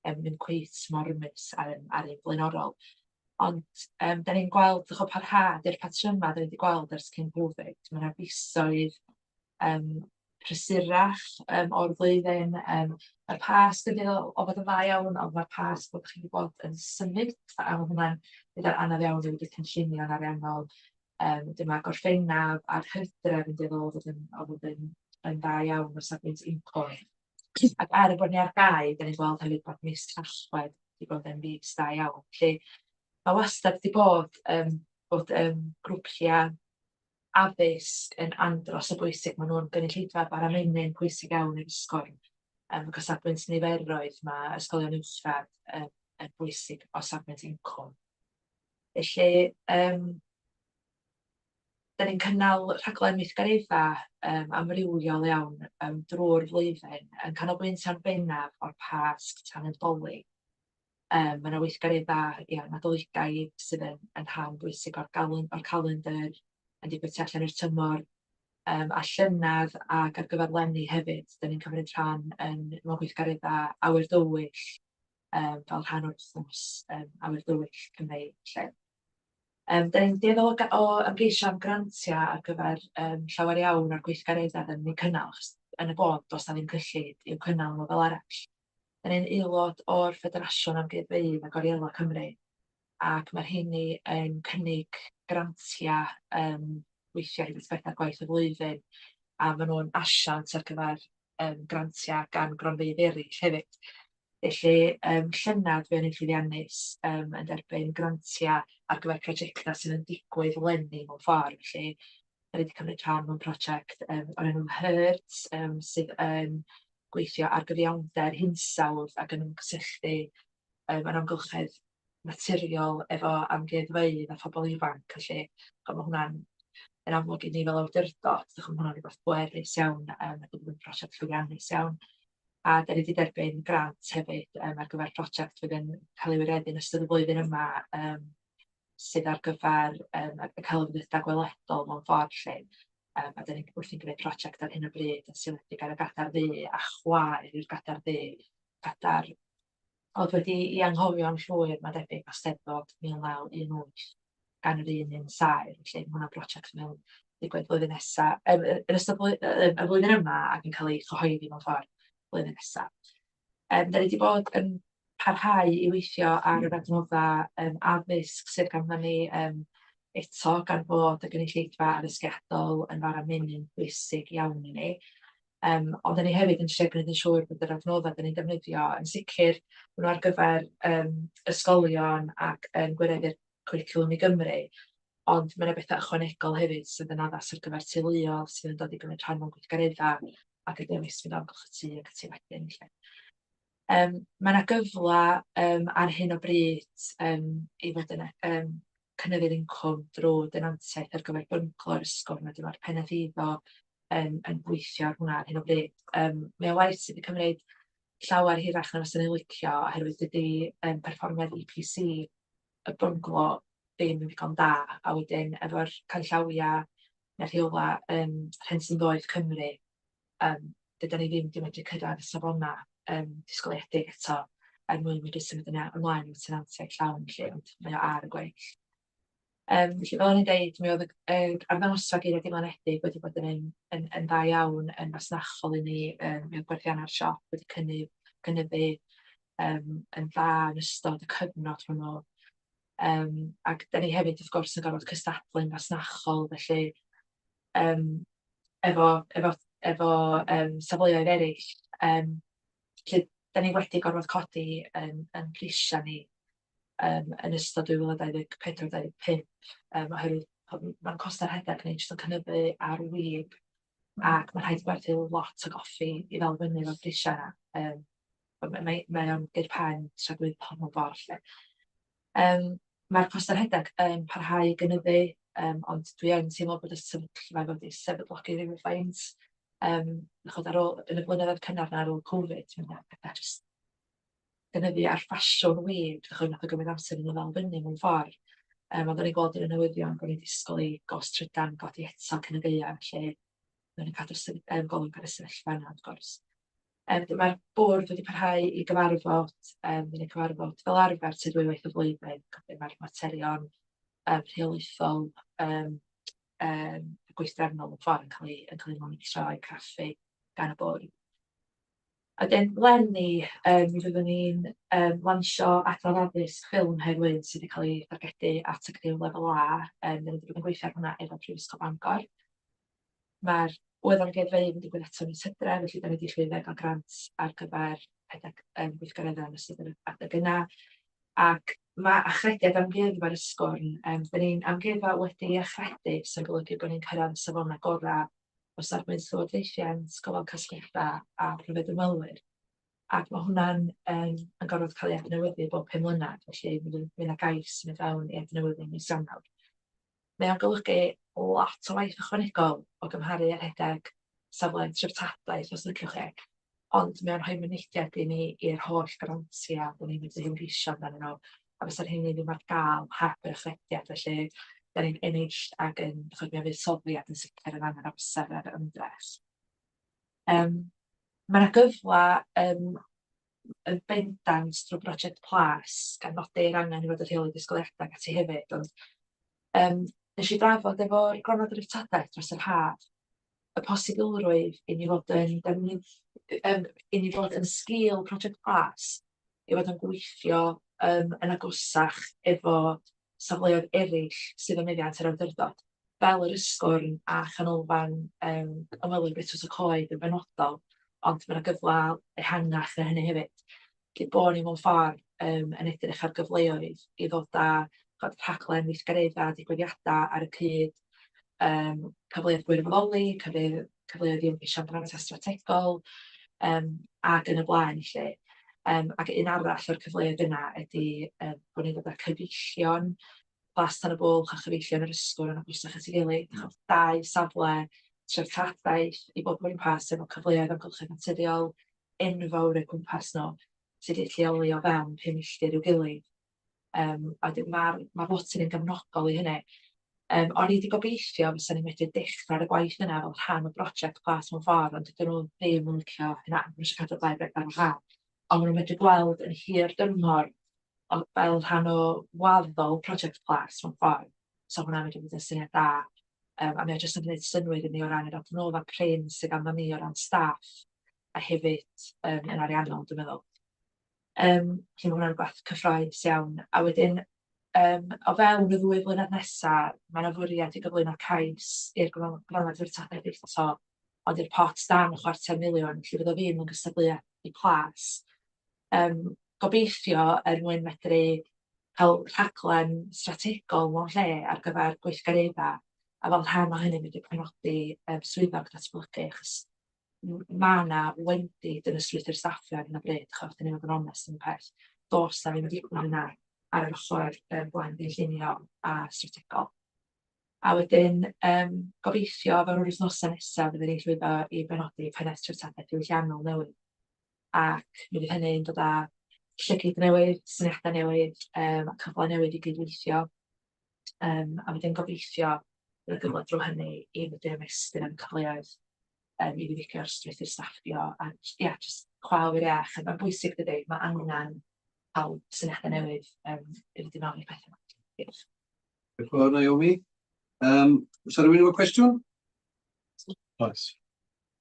ddim cweit mor rymus â'r un â'r un blaenorol. Ond dan ni'n gweld, dach chibod, parhad i'r patrymau dan ni 'di gweld ers cyn Covid. Ma' 'na fisoedd prysurach o'r flwyddyn. Ma'r Pasg yn dueddol o fod yn dda iawn, ond ma'r Pasg, fel dach chi'n gwybod, yn symud, a ma' hwnna'n peth anodd iawn i wedi cynllunio'n ariannol. Wedyn ma' Gorffennaf a'r Hydref yn dueddol o fod yn o fod yn yn dda iawn o safbwynt incwm. Ac er bod ni ar gau, dan ni'n gweld hefyd bod mis Tachwedd 'di bod yn fis da iawn. Felly ma' wastad 'di bod yym bod yym grwpiau addysg yn andros o bwysig, maen nhw'n gynulleidfa bara menyn pwysig iawn i'r ysgol. Ac o safbwynt niferoedd, ma' ysgolion uwchradd yn yn bwysig o safbwynt incwm. Felly dan ni'n cynnal rhaglen weithgareddau amrywiol iawn drwy'r flwyddyn, yn canolbwyntio'n bennaf o'r Pasg tan y Dolig. Mae 'na weithgareddau, ia, Nadoligaidd sydd yn yn rhan bwysig o'r galen- o'r calendr, yn digwydd tu allan i'r tymor. A llynedd ac ar gyfer 'leni hefyd, dan ni'n cymryd rhan yn mewn gweithgareddau awyr dywyll fel rhan o'r wythnos awyr dywyll Cymreig 'lly. Dan ni'n dueddol o o ymgeisio am grantiau ar gyfer llawer iawn o'r gweithgareddau dan ni'n eu cynnal, achos yn y bôn does 'na ddim cyllid i'w cynnal nhw fel arall. Dan ni'n aelod o'r Ffederasiwn Amgueddfeydd ac Orielau Cymru, ac mae'r rheini yn cynnig grantiau weithiau hyd at bedair gwaith y flwyddyn, a maen nhw'n asiant ar gyfer grantiau gan gronfeydd eraill hefyd. Felly llynedd fuon ni'n llwyddiannus yn derbyn grantiau ar gyfer prosiectau sydd yn digwydd leni mewn ffordd. Felly dan ni 'di cymryd rhan mewn prosiect o'r enw HERT sydd yn gweithio ar gyfiawnder hinsawdd ac yn ymgysylltu yn amgylchedd naturiol efo amgueddfeydd a phobl ifanc. Felly chimod, ma' hwnna'n yn amlwg i ni fel awdurdod, dach chimod, ma' hwnna'n rywbeth bwerus iawn ac yn prosiect llwyddiannus iawn. A dan ni 'di derbyn grant hefyd ar gyfer prosiect fydd yn cael ei wireddu yn ystod y flwyddyn yma sydd ar gyfer y celfyddydau gweledol mewn ffordd 'lly. A dan ni wrthi'n gwneud prosiect ar hyn o bryd yn seiliedig ar y Gadair Ddu a chwaer i'r Gadair Ddu, cadair oedd wedi ei anghofio'n llwyr, mae'n debyg, o Steddfod 1918 gan yr un un saer. Felly ma' hwnna'n brosiect mewn digwydd blwyddyn nesa, yn ystod y flwyddyn yma ac yn cael ei chyhoeddi mewn ffordd blwyddyn nesa. Dan ni 'di bod yn parhau i weithio ar yr adnoddau addysg sydd ganddo ni eto, gan fod y gynulleidfa addysgiadol yn fara menyn bwysig iawn i ni. Ond dan ni hefyd yn trio gwneud yn siŵr bod yr adnoddau dan ni'n defnyddio yn sicr, maen nhw ar gyfer ysgolion ac yn gwireddu'r Cwricwlwm i Gymru, ond mae 'na bethau ychwanegol hefyd sydd yn addas ar gyfer teuluoedd sydd yn dod i gymryd rhan mewn gweithgareddau ac yn dewis mynd o amgylch y tŷ ac ati wedyn 'lly. Ma' 'na gyfle ar hyn o bryd i fod yn cynyddu'r incwm drwy denantiaeth ar gyfer bynglo'r Ysgwrn, a dyma'r pennaeth eiddo yn yn gweithio ar hwnna ar hyn o bryd. Mae o'n waith sydd 'di cymryd llawer hirach na faswn i'n licio, oherwydd dydy perfformiad EPC y bynglo ddim yn ddigon da, a wedyn efo'r canllawiau neu'r rheolau Rhentu'n Ddoeth Cymru, dydan ni ddim 'di medru cyrraedd y safonau disgwyliedig eto er mwyn medru symud yna ymlaen i tenantiaid llawn 'lly, ond mae o ar y gweill. Felly fel o'n i'n deud, mi oedd yr arddangosfa Geiriau Diflanedig wedi bod yn un yn yn dda iawn yn fasnachol i ni, mi oedd gwerthiannau'r siop wedi cynyddu yn dda yn ystod y cyfnod hwnnw. Ac dan ni hefyd wrth gwrs yn gorfod cystadlu'n fasnachol, felly efo efo efo safleoedd eraill. Felly dan ni wedi gorfod codi ein prisiau ni yn ystod 2024, 25 oherwydd ma'n costau rhedeg ni jyst yn cynyddu ar wib, ac mae'n rhaid gwerthu lot o goffi i ddal fyny efo'r prisiau 'na. Mae mae o'n gur pen tragwyddol mewn ffordd 'lly. Mae'r costau rhedeg yn parhau i gynyddu, ond dwi yn teimlo bod y sefyllfa wedi sefydlogi rywfaint. Dach chibod, ar ôl, yn y blynyddoedd cynnar 'na ar ôl Covid, mi wnaeth pethau jyst gynyddu ar ffasiwn wib, dach chibod, wnaeth o gymryd amser i ni ddal fyny mewn ffordd. Ond o'n i'n gweld yn y newyddion bod ni'n disgwyl i gost trydan godi eto cyn y gaeaf, felly maen nhw'n cadw golwg ar y sefyllfa yna wrth gwrs. Wedyn ma'r bwrdd wedi parhau i gyfarfod, ni'n cyfarfod fel arfer tua dwywaith y flwyddyn, lle ma'r materion rheolaethol gweithdrefnol mewn ffordd yn cael eu yn cael eu monitro a'u craffu gan y bwrdd. A wedyn leni yym mi fyddwn ni'n yym lansio adnodd addysg ffilm Hedd Wyn sydd wedi cael ei dargedu at y criw lefel A, yym dan ni 'di bod yn gweithio ar hwnna efo Prifysgol Bangor. Ma'r Ŵyl Amgueddfeydd yn digwydd eto mis Hydref, felly dan ni 'di llwyddo i gael grant ar gyfer rhedeg yym gweithgareddau yn ystod yr adeg yna. Ac ma' achrediad Amgueddfa'r Ysgwrn, yym dan ni'n amgueddfa wedi'i achredu, sy'n golygu bod ni'n cyrraedd y safonau gorau o safbwynt llywodraethiant, gofal casgliadau a phrofiad ymwelwyr. Ac mae hwnna'n yym yn gorfod cael ei adnewyddu bob 5 mlynedd, felly mi fydd mi fydd 'na gais yn mynd fewn i adnewyddu mis Ionawr. Mae o'n golygu lot o waith ychwanegol o gymharu â rhedeg safle treftadaeth, os liciwch chi, ond mae o'n rhoi mynediad i ni i'r holl grantiau dan ni'n medru ymgeisio amdanyn nhw, a fysa'r rheiny ddim ar gael heb yr achrediad, felly dan ni'n ennill ac yn, chimod, mae o'n fuddsoddiad yn sicr yn angen amser a'r ymdrech. Yym ma' 'na gyfle yym yn bendant drwy brosiect Plas, gan nodi'r angen i fod yn rheoli disgwyliadau ac ati hefyd, ond yym wnes i drafod efo'r Gronfa Dreftadaeth dros yr haf y posibilrwydd i ni fod yn defnydd- yym i ni fod yn sgil Project Plas, i fod yn gweithio yym yn agosach efo safleoedd eraill sydd ym meddiant yr awdurdod, fel yr Ysgwrn a Chanolfan yym Ymwelwyr Betws y Coed yn benodol, ond ma' 'na gyfle ehangach na hynny hefyd. Felly bo' ni mewn ffordd yym yn edrych ar gyfleoedd i ddod â chimod rhaglen weithgareddau, digwyddiadau ar y cyd, yym cyfleoedd gwirfoddoli, cyfle- cyfleoedd i ymgeisio am grantiau strategol, yym ac yn y blaen 'lly. Yym ac un arall o'r cyfleoedd yna ydy yym bod ni'n dod â cyfeillion Plas Tan y Bwlch a chyfeillion yr Ysgwrn yn agosach at ei gilydd, chimod dau safle treftadaeth i bob pwrpas efo cyfleoedd amgylchedd naturiol enfawr o'u cwmpas nhw, sydd 'di lleoli o fewn 5 milltir i'w gilydd. Yym a wedyn ma'r ma' lot yn gefnogol i hynny. Yym o'n i 'di gobeithio fysa ni'n medru dechrau ar y gwaith yna fel rhan o brosiect Plas mewn ffordd, ond dydyn nhw ddim yn licio hynna, maen nhw isio cadw'r ddau beth ar wahân. Ond maen nhw'n medru gweld yn hir dymor o fel rhan o waddol prosiect Plas mewn ffordd. So hwnna'n medru bod yn syniad da. Yym a mae o jyst yn gwneud synnwyr i ni o ran yr adnoddau prin sydd ganddo ni o ran staff a hefyd yym yn ariannol, dwi'n meddwl. Yym, felly ma' hwnna'n rwbath cyffrous iawn. A wedyn, yym, o fewn y ddwy flynedd nesa, ma' 'na fwriad i gyflwyno cais i'r Gronfa Dreftadaeth eto, ond i'r pot dan chwarter miliwn, felly fydd o ddim yn gystadleuaeth i Plas. Yym, gobeithio er mwyn medru cael rhaglen strategol mewn lle ar gyfer gweithgareddau, a fel rhan o hynny medru penodi yym swyddog datblygu, achos ma' 'na wendid yn y strwythur staffio ar hyn o bryd, chimod, os dan ni'n fod yn onest am y peth. Does 'na ddim digon yna ar yr ochr yym blaen-gynllunio a strategol. A wedyn yym gobeithio fel yr wythnosau nesaf fydden ni'n llwyddo i benodi pennaeth treftadaeth diwylliannol newydd, ac mi fydd hynny'n dod â llygaid newydd, syniadau newydd, yym a cyfle newydd i gydweithio. Yym a wedyn gobeithio bydd y cyfle drwy hynny i fedru ymestyn am cyfleoedd yym i ddiwygio'r strwythur staffio a ia jyst chwalu'r iach. Mae'n bwysig dydi, ma' angen cael syniadau newydd yym i fynd i mewn i'r pethau 'ma. Diolch. Diolch yn fawr Naomi. Um, oes 'na rywun efo cwestiwn? Oes.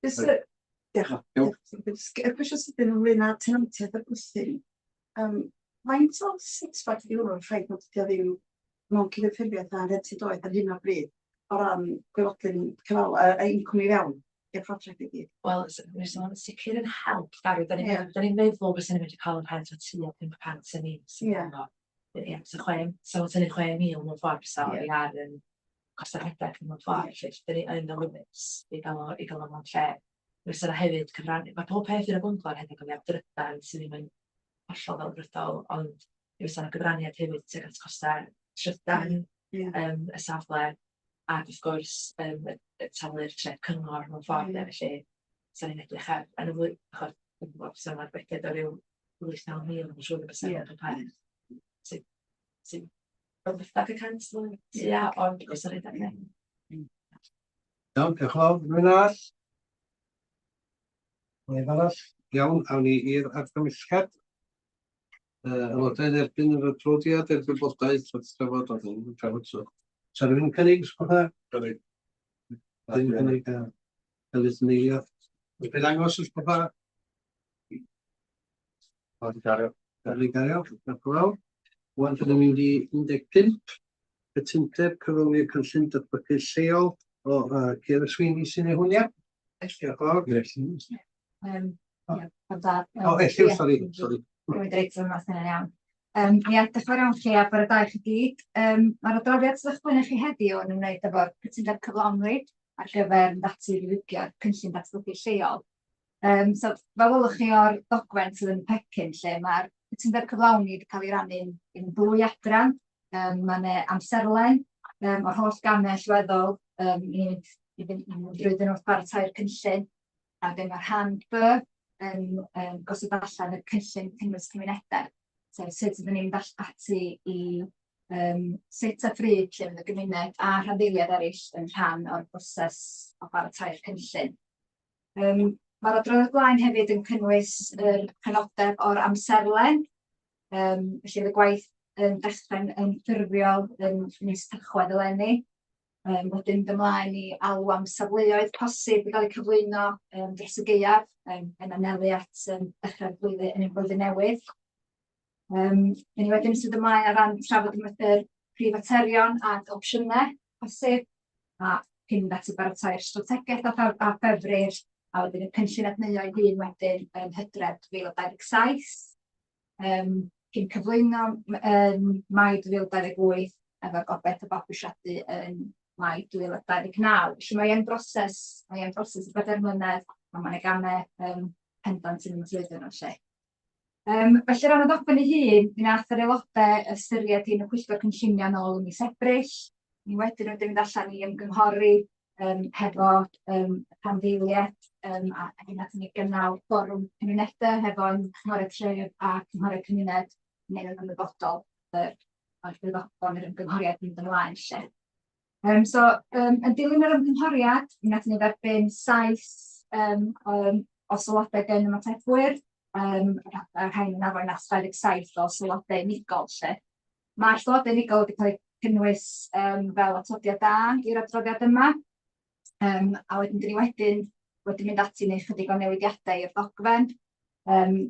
Jyst yy diolch. Diolch. Y cwestiwn sydyn ynglyn â tenantiaeth y bwthyn. Yym faint o six pack ydi hwnnw'n ffaith nad ydi o ddim mewn cydymffurfiaeth â rhentu doeth ar hyn o bryd o ran gwaelodlin cyfal yy incwm i fewn i'r prosiect i gyd? Wel, s- mae'n sicr yn help Gary, da ni'n yeah. Da ni'n meddwl fysa ni'n medru cael y rhent o tua 5% yn is. Ie. Yeah. Ie, so chwe, so tynnu 6,000 mewn ffordd fysa yeah. oddi ar yn costau rhedeg mewn ffordd, yeah. Felly, da ni yn awyddus i gael o, i gael o mewn lle. Fysa 'na hefyd cyfrannu, mae pob peth yn y bwnglo yn rhedeg oddi ar drydan sydd ddim yn hollol ddelfrydol, ond mi fysa 'na gyfraniad hefyd tuag at costau trydan yym y safle, ac wrth gwrs yym y talu'r treth cyngor mewn ffordd de, felly 'sa ni'n edrych ar yn y flwy- ch'od dwi'm yn gwbod fysa 'na arbediad o ryw 8-9 mil mae'n siŵr yn bysa mewn pob peth sydd sy'n 50% tua o'r costau rhedeg de. Iawn, diolch yn fawr. Rhywun arall? Neb arall? Iawn, awn ni i'r argymhelliad. Uh, aelodau yn erbyn yr adroddiad er gwybodaeth wrth drafod oedd yn trafod so. Sa rhywun yn cynnig, os gwelwch Cynnig. Ddim cynnig, a Heledd yn eilio. Bydd angos os gwelwch. Wedi gario. Wedi gario, diolch yn fawr. Wan, dyn ni'n mynd i 15, cytundeb cyflawni cynllun datblygu lleol o Ceir Sweeney sy'n ei hwn, ia? Diolch yn fawr. Ie, da. O, Elliw, sori, sori. Dwi'n reit yma, sy'n iawn. Ia, diolch yn fawr iawn chi a bore da i chi gyd. Mae'r adroddiad sydd o'ch blaen chi heddiw yn ymwneud efo'r cytundeb cyflawni ar gyfer mynd ati i ddiwygio'r cynllun datblygu lleol. So, fel welwch chi o'r ddogfen sydd yn y pecyn lle mae'r cytundeb cyflawni wedi cael ei rannu'n yn ddwy adran. Mae yna amserlen o'r holl gamau allweddol i fynd i fynd i fynd drwyddyn nhw wrth baratoi'r cynllun. A wedyn mae rhan B yn gosod allan y cynllun cynnwys cymunedau. Sef sut ydyn ni'n mynd ati i sut a phryd lle fydd y gymuned a rhanddeiliaid eraill yn rhan o'r broses o baratoi'r cynllun. Mae'r adroddiad blaen hefyd yn cynnwys yr penodeb o'r amserlen, felly fydd y gwaith yn dechrau'n yn ffurfiol yn mis Tachwedd eleni. Wedyn mynd ymlaen i alw am safleoedd posib i gael eu cyflwyno dros y gaeaf, yn anelu at dechrau'r flwyddyn, yn y flwyddyn newydd. Ni wedyn sydd ymlaen ar ran trafod y prif faterion ac opsiynau posib, a cyn mynd ati baratoi'r strategaeth a a ffefrir, a wedyn y cynllun adneuo ei hun wedyn yn Hydref 2027. Cyn cyflwyno yn Mai 2028 efo'r gobaith o fabwysiadu yn Mai 2029. Felly mae e'n broses, mae e'n broses o bedair mlynedd, a mae 'na gamau pendant yn mynd drwyddyn nhw 'lly. Felly o ran y ddogfen ei hun, mi wnaeth yr aelodau ystyried hi'n y pwyllgor cynllunio nôl ym mis Ebrill. Ni wedyn wedi mynd allan i ymgynghori hefo rhanddeiliaid a wedyn wnaethon ni gynnal fforwm cymunedau hefo'n cynghorau tref a cynghorau cymuned i wneud yn ymwybodol yr o'r swyddogion yr ymgynghoriad mynd ymlaen 'lly. So yn dilyn yr ymgynghoriad, mi wnaethon ni dderbyn 7 o sylwadau gan ymatebwyr, a rhain yn arwain at 27 o sylwadau unigol 'lly. Mae'r sylwadau unigol wedi cael eu cynnwys fel atodiad A i'r adroddiad yma, a wedyn 'dan ni wedyn wedi mynd ati i wneud chydig o newidiadau i'r ddogfen.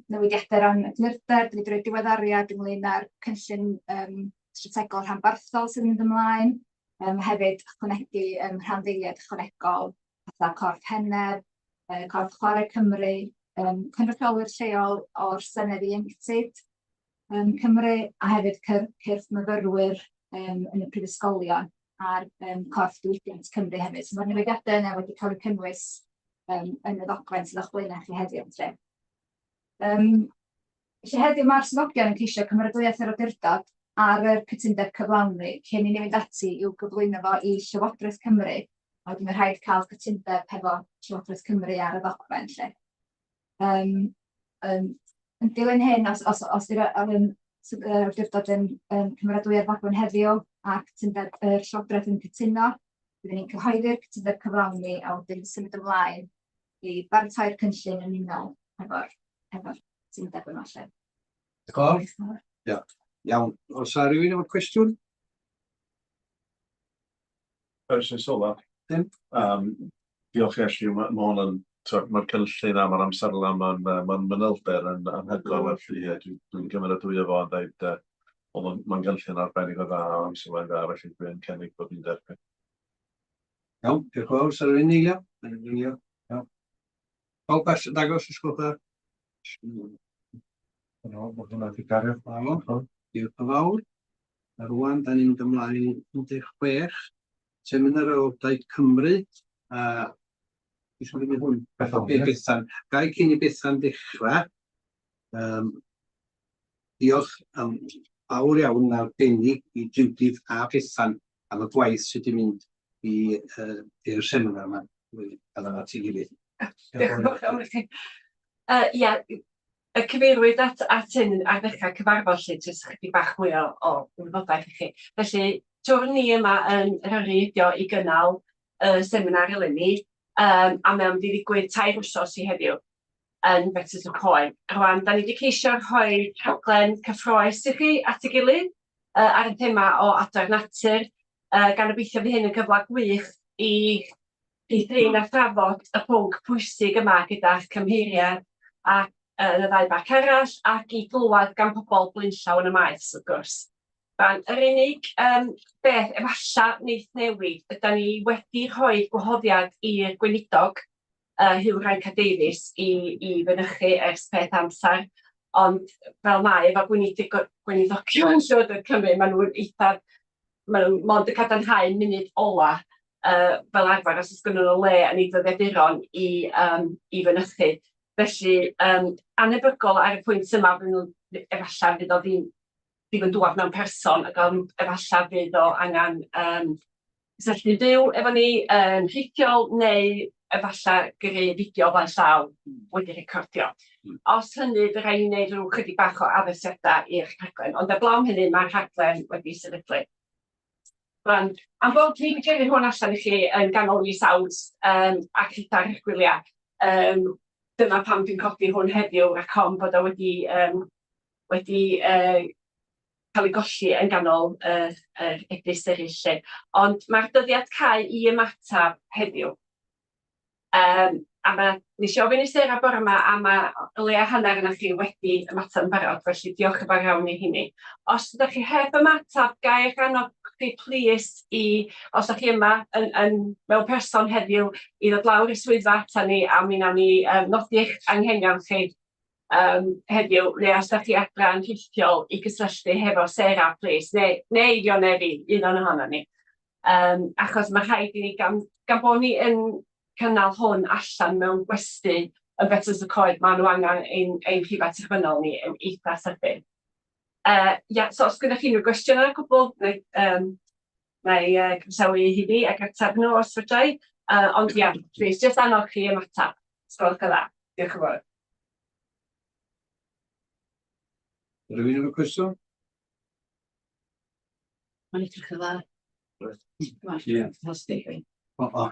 Newidiadau o ran eglurder, dan ni 'di rhoi diweddariad ynglyn â'r cynllun strategol rhanbarthol sy'n mynd ymlaen, hefyd ychwanegu rhanddeiliaid ychwanegol fatha corff Heneb, corff Chwarae Cymru, cynrychiolwyr lleol o'r Senedd Ieuenctid Cymru, a hefyd cyrff myfyrwyr yn y prifysgolion a'r corff diwydiant Cymru hefyd. So mae'r newidiadau yna wedi cael eu cynnwys yn y ddogfen sydd o'ch blaenau chi heddiw. Felly. Felly heddiw mae'r swyddogion yn ceisio cymeradwyaeth yr awdurdod ar yr cytundeb cyflawni cyn i ni fynd ati i'w gyflwyno fo i Llywodraeth Cymru, a wedyn mae'n rhaid cael cytundeb hefo Llywodraeth Cymru ar y ddogfen 'lly. Yn dilyn hyn, os os os 'di'r yr awdurdod yn yn cymeradwyo'r ddogfen heddiw a cytundeb yr Llywodraeth yn cytuno, byddwn ni'n cyhoeddi'r cytundeb cyflawni a wedyn symud ymlaen i baratoi'r cynllun yn unol hefo'r hefo'r cytundeb yma 'lly. Diolch yn fawr. Ia, iawn. Oes 'na rywun efo cwestiwn? Oes oes ola. Dim? Diolch i Ashley, ma' hwn yn, t'wod, ma'r cynllun a ma'r amserlen, ma'n ma'n manylder yn anhygoel, felly ie, dwi'n cymeradwyo fo a dweud oedd o'n, mae'n gynllun arbennig o dda, o amserlen dda, felly dwi'n cynnig bod ni'n derbyn. Iawn, diolch yn fawr. Oes 'na rywun eilio? Eilio, iawn. Pawb all dangos os gwelwch dda? No, mae hwnna wedi cario. Diolch yn fawr. A rwan, da ni'n mynd ymlaen i 16, Seminar Aelodau Cymru. A beth yw'n hwn? Bethan. Bethan. Gai cyn i Bethan ddechrau, diolch yn fawr iawn arbennig i Judith a Bethan am y gwaith sydd wedi mynd i i'r seminar yma. Gael at ei gilydd. Diolch yn fawr iawn i chi. Ia, y cyfeirwyd at at hyn ar ddechrau cyfarfod 'lly, jyst chydig bach mwy o wybodaeth i chi. Felly, twrn ni yma yn Eryri ydi o i gynnal y seminar eleni, a mae o'n mynd i ddigwydd 3 wsos i heddiw yn Betws y Coed. Rwan, da ni wedi ceisio rhoi rhaglen cyffroes i chi at ei gilydd ar y thema o adar natur, gan obeithio fydd hyn yn gyfle gwych i chi drin a thrafod y pwnc pwysig yma gyda'ch cymheiriaid ac yn y ddau barc arall ac i glywed gan pobl blaenllaw yn y maes wrth gwrs. Rwan, yr unig yym beth efalla wneith newid, ydan ni wedi rhoi gwahoddiad i'r gweinidog yy Huw Irranca-Davies i i fynychu ers peth amser, ond fel mae efo gweinidog- gweinidogion Llywodraeth Cymru, maen nhw'n eithaf, maen nhw mond yn cadarnhau munud ola yy fel arfer os oes gynnon nhw le yn eu dyddiaduron i yym i fynychu. Felly yym anebygol ar y pwynt yma fy nhw efallai fydd o ddim ddim yn dŵad mewn person ac ond efallai fydd o angen yym cysylltu'n fyw efo ni yn rhithiol neu efallai gyrru fideo o flaen llaw wedi recordio. Os hynny, fy rhaid ni wneud rhyw chydig bach o addasiadau i'r rhaglen, ond heblaw am hynny mae'r rhaglen wedi sefydlu. Rwan, am bod ni wedi gyrru hwn allan i chi yn ganol mis Awst yym ac gyda'r gwyliau, yym dyma pam dwi'n codi hwn heddiw rhag ofn bod o wedi yym wedi yy cael ei golli yn ganol yr yr e-byst eraill 'lly. Ond mae'r dyddiad cau i ymateb heddiw. Yym a ma'... Wnes i ofyn i Sarah bore 'ma a ma' o leia hanner ohonoch chi wedi ymateb yn barod, felly diolch yn fawr iawn i hynny. Os ydach chi heb ymateb, ga i eich annog chi plîs i, os dach chi yma yn yn mewn person heddiw, i ddod lawr i'r swyddfa atan ni a mi wnawn ni yym nodi eich anghenion chi yym heddiw, neu os dach chi adra yn rhithiol i gysylltu hefo Sarah plîs, neu neu Eifion neu fi, un o'n ohonon ni. Yym achos ma' rhaid i ni gan gan bo' ni yn cynnal hwn allan mewn gwesty yn Betws y Coed, ma' nhw angen ein ein rhifau terfynol ni yn eitha sydyn. Yy ia, so os gynnoch chi unrhyw gwestiynau o gwbl, neu yym wna i yy croesawu i ac ateb nhw os fedra i. Yy ond ia, plis jyst annog chi i ymateb, os gwelwch yn dda. Diolch yn fawr. Rhywun efo cwestiwn? Mae'n edrych yn dda. Ie. O, o.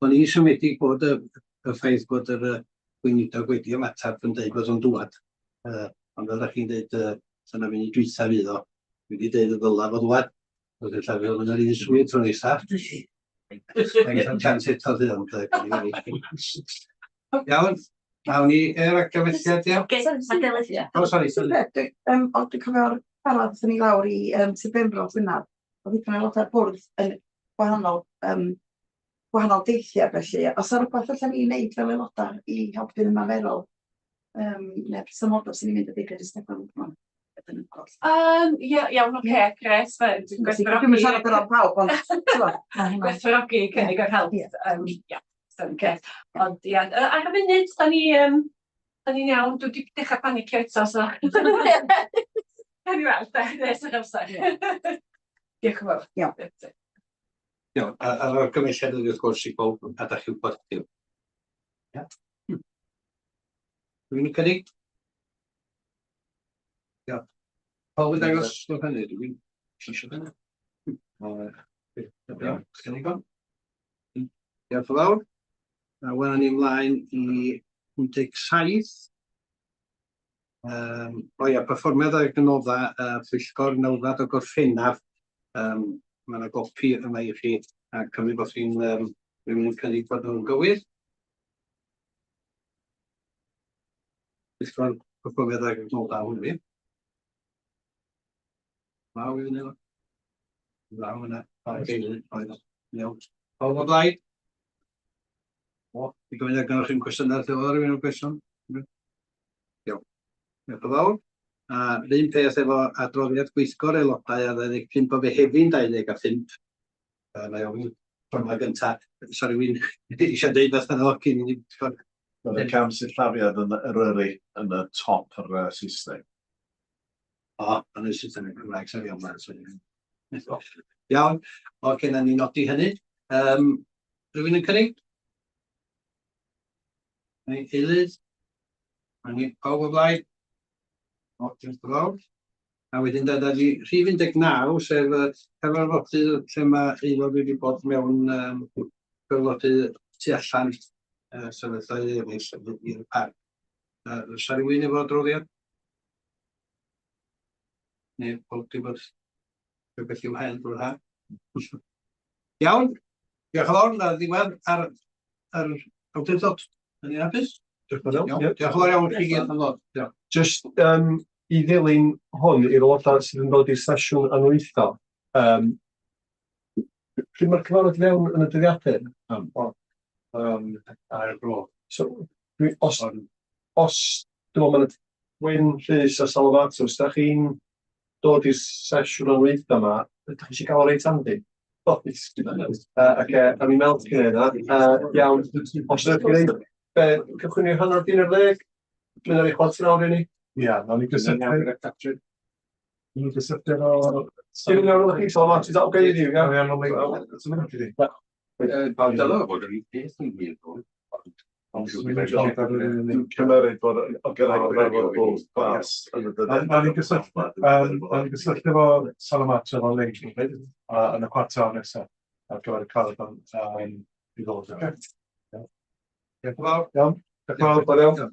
O'n i'n siomedig bod y, y ffaith bod yr yy, gweinidog wedi ymateb yn dweud bod o'n dŵad. Uh, ond fel ydych chi'n dweud, uh, dyna funud dwytha fydd o. Dwi wedi dweud y ddyla fo ddŵad. Ond ella fydd o'n yr un swydd tro nesa. Mae'n cael chance eto fydd o'n cael. Iawn, nawn ni yr argymelliad, ia? Sori, Delyth. O, sori, sori. Yym, o, dwi'n cofio'r siarad aethon ni lawr i yym Sir Benfro llynedd, oedd dipyn o aelodau'r bwrdd yn gwahanol yym gwahanol deithiau felly. Oes 'na rywbeth allan ni wneud fel aelodau i helpu'n ymarferol? Yym, neu presenoldeb sy'n ni'n mynd â beidio jyst Yym, ia, iawn, ocê, grêt, dwi'n gwerthfawrogi... Dwi'm yn siarad ar ran pawb, ond t'mo', ma' hynna... Gwerthfawrogi cynnig yr help, yym, ia, so grêt. Ond ia, yy ar y funud, da ni yym, da ni'n iawn, dwi 'di dechrau panicio eto, so gawn ni weld de, nes yr amser. Diolch yn fawr. Iawn. Iawn, a- a'r argymelliad ydy wrth gwrs i bawb a dach chi'n gwybod heddiw. Ia. Rhywun yn cynnig? Ia. Pawb yn dangos bod hynny, dwi'n eisiau hynny. Iawn, cynnig on. Diolch yn fawr. A wan ni ymlaen i 17. Um, o ia, perfformiad ar gynodda uh, Pwyllgor Nawfed o Gorffennaf. Um, mae yna gopi yma i chi a cymryd bod chi'n um, rhywun yn cynnig bod nhw'n gywir. Pwyllgor perfformiad ar gynodda hwn fi. Law i fyny. Law yna. Oedd. Iawn. Pawb o blaid? O, i gofyn ar gynnwch chi'n cwestiynau lle oedd rhywun o'r cwestiwn? Iawn. Diolch yn fawr. A yr un peth efo adroddiad gweithgor aelodau ar 25 o Fehefin 25. Uh, na i ofyn tro gynta. Sa rhywun eisiau dweud beth yna cyn i ni... Mae'n cam sillafiad yn Eryri yn y top yr uh, Saesneg. O, yn y Saesneg Cymraeg, sori am hwnna. Iawn, oce, na ni nodi hynny. Um, rhywun yn cynnig? Neu eilydd? Mae ni pawb o blaid? O, diolch yn fawr. A wedyn dod i rhif 19, sef y cyfarfodydd lle mae aelod wedi bod mewn um, cyfarfodydd tu allan uh, sefyllfaoedd eraill i'r parc. Uh, Oes rhywun efo adroddiad? Neu bod wedi bod rhywbeth i'w hen drwy'r ha? Iawn, diolch yn fawr, na ddiwedd ar yr awdurdod. Yn hapus? Diolch yn fawr iawn. Iawn, diolch yn fawr iawn i chi gyd am ddod. Diolch. Jyst i ddilyn hwn i'r aelodau sydd yn dod i'r sesiwn anwytha, pryd mae'r cyfarfod i fewn yn y dyddiadur? A'r gloch. So, dwi, os, os, dwi'n meddwl mae'n Wyn, Rhys a Salamato, os da chi'n dod i'r sesiwn anwytha yma, ydych chi eisiau gael o reit handi? Oes. Ac a mi meld chi'n yna. Iawn, os ydych chi'n gwneud, be, cychwyn i'r 11:30, mynd ar ei '45 i ni? Ia, nawn ni gysylltu. Ni'n gysylltu efo... Dim yn iawn efo chi, Salamato, is that okay with you? Yeah? Iawn, iawn, Dylai fod yr un peth yn meddwl. Dwi'n cymeryd bod o gyrraedd cyfarfod bob glas yn y dyddiad. Nawn ni gysylltu, nawn ni gysylltu efo Salamato efo link yn y chwarter nesaf ar gyfer y cyfarfod i ddod. Ocê? Diolch yn fawr. Iawn. Diolch yn fawr, iawn.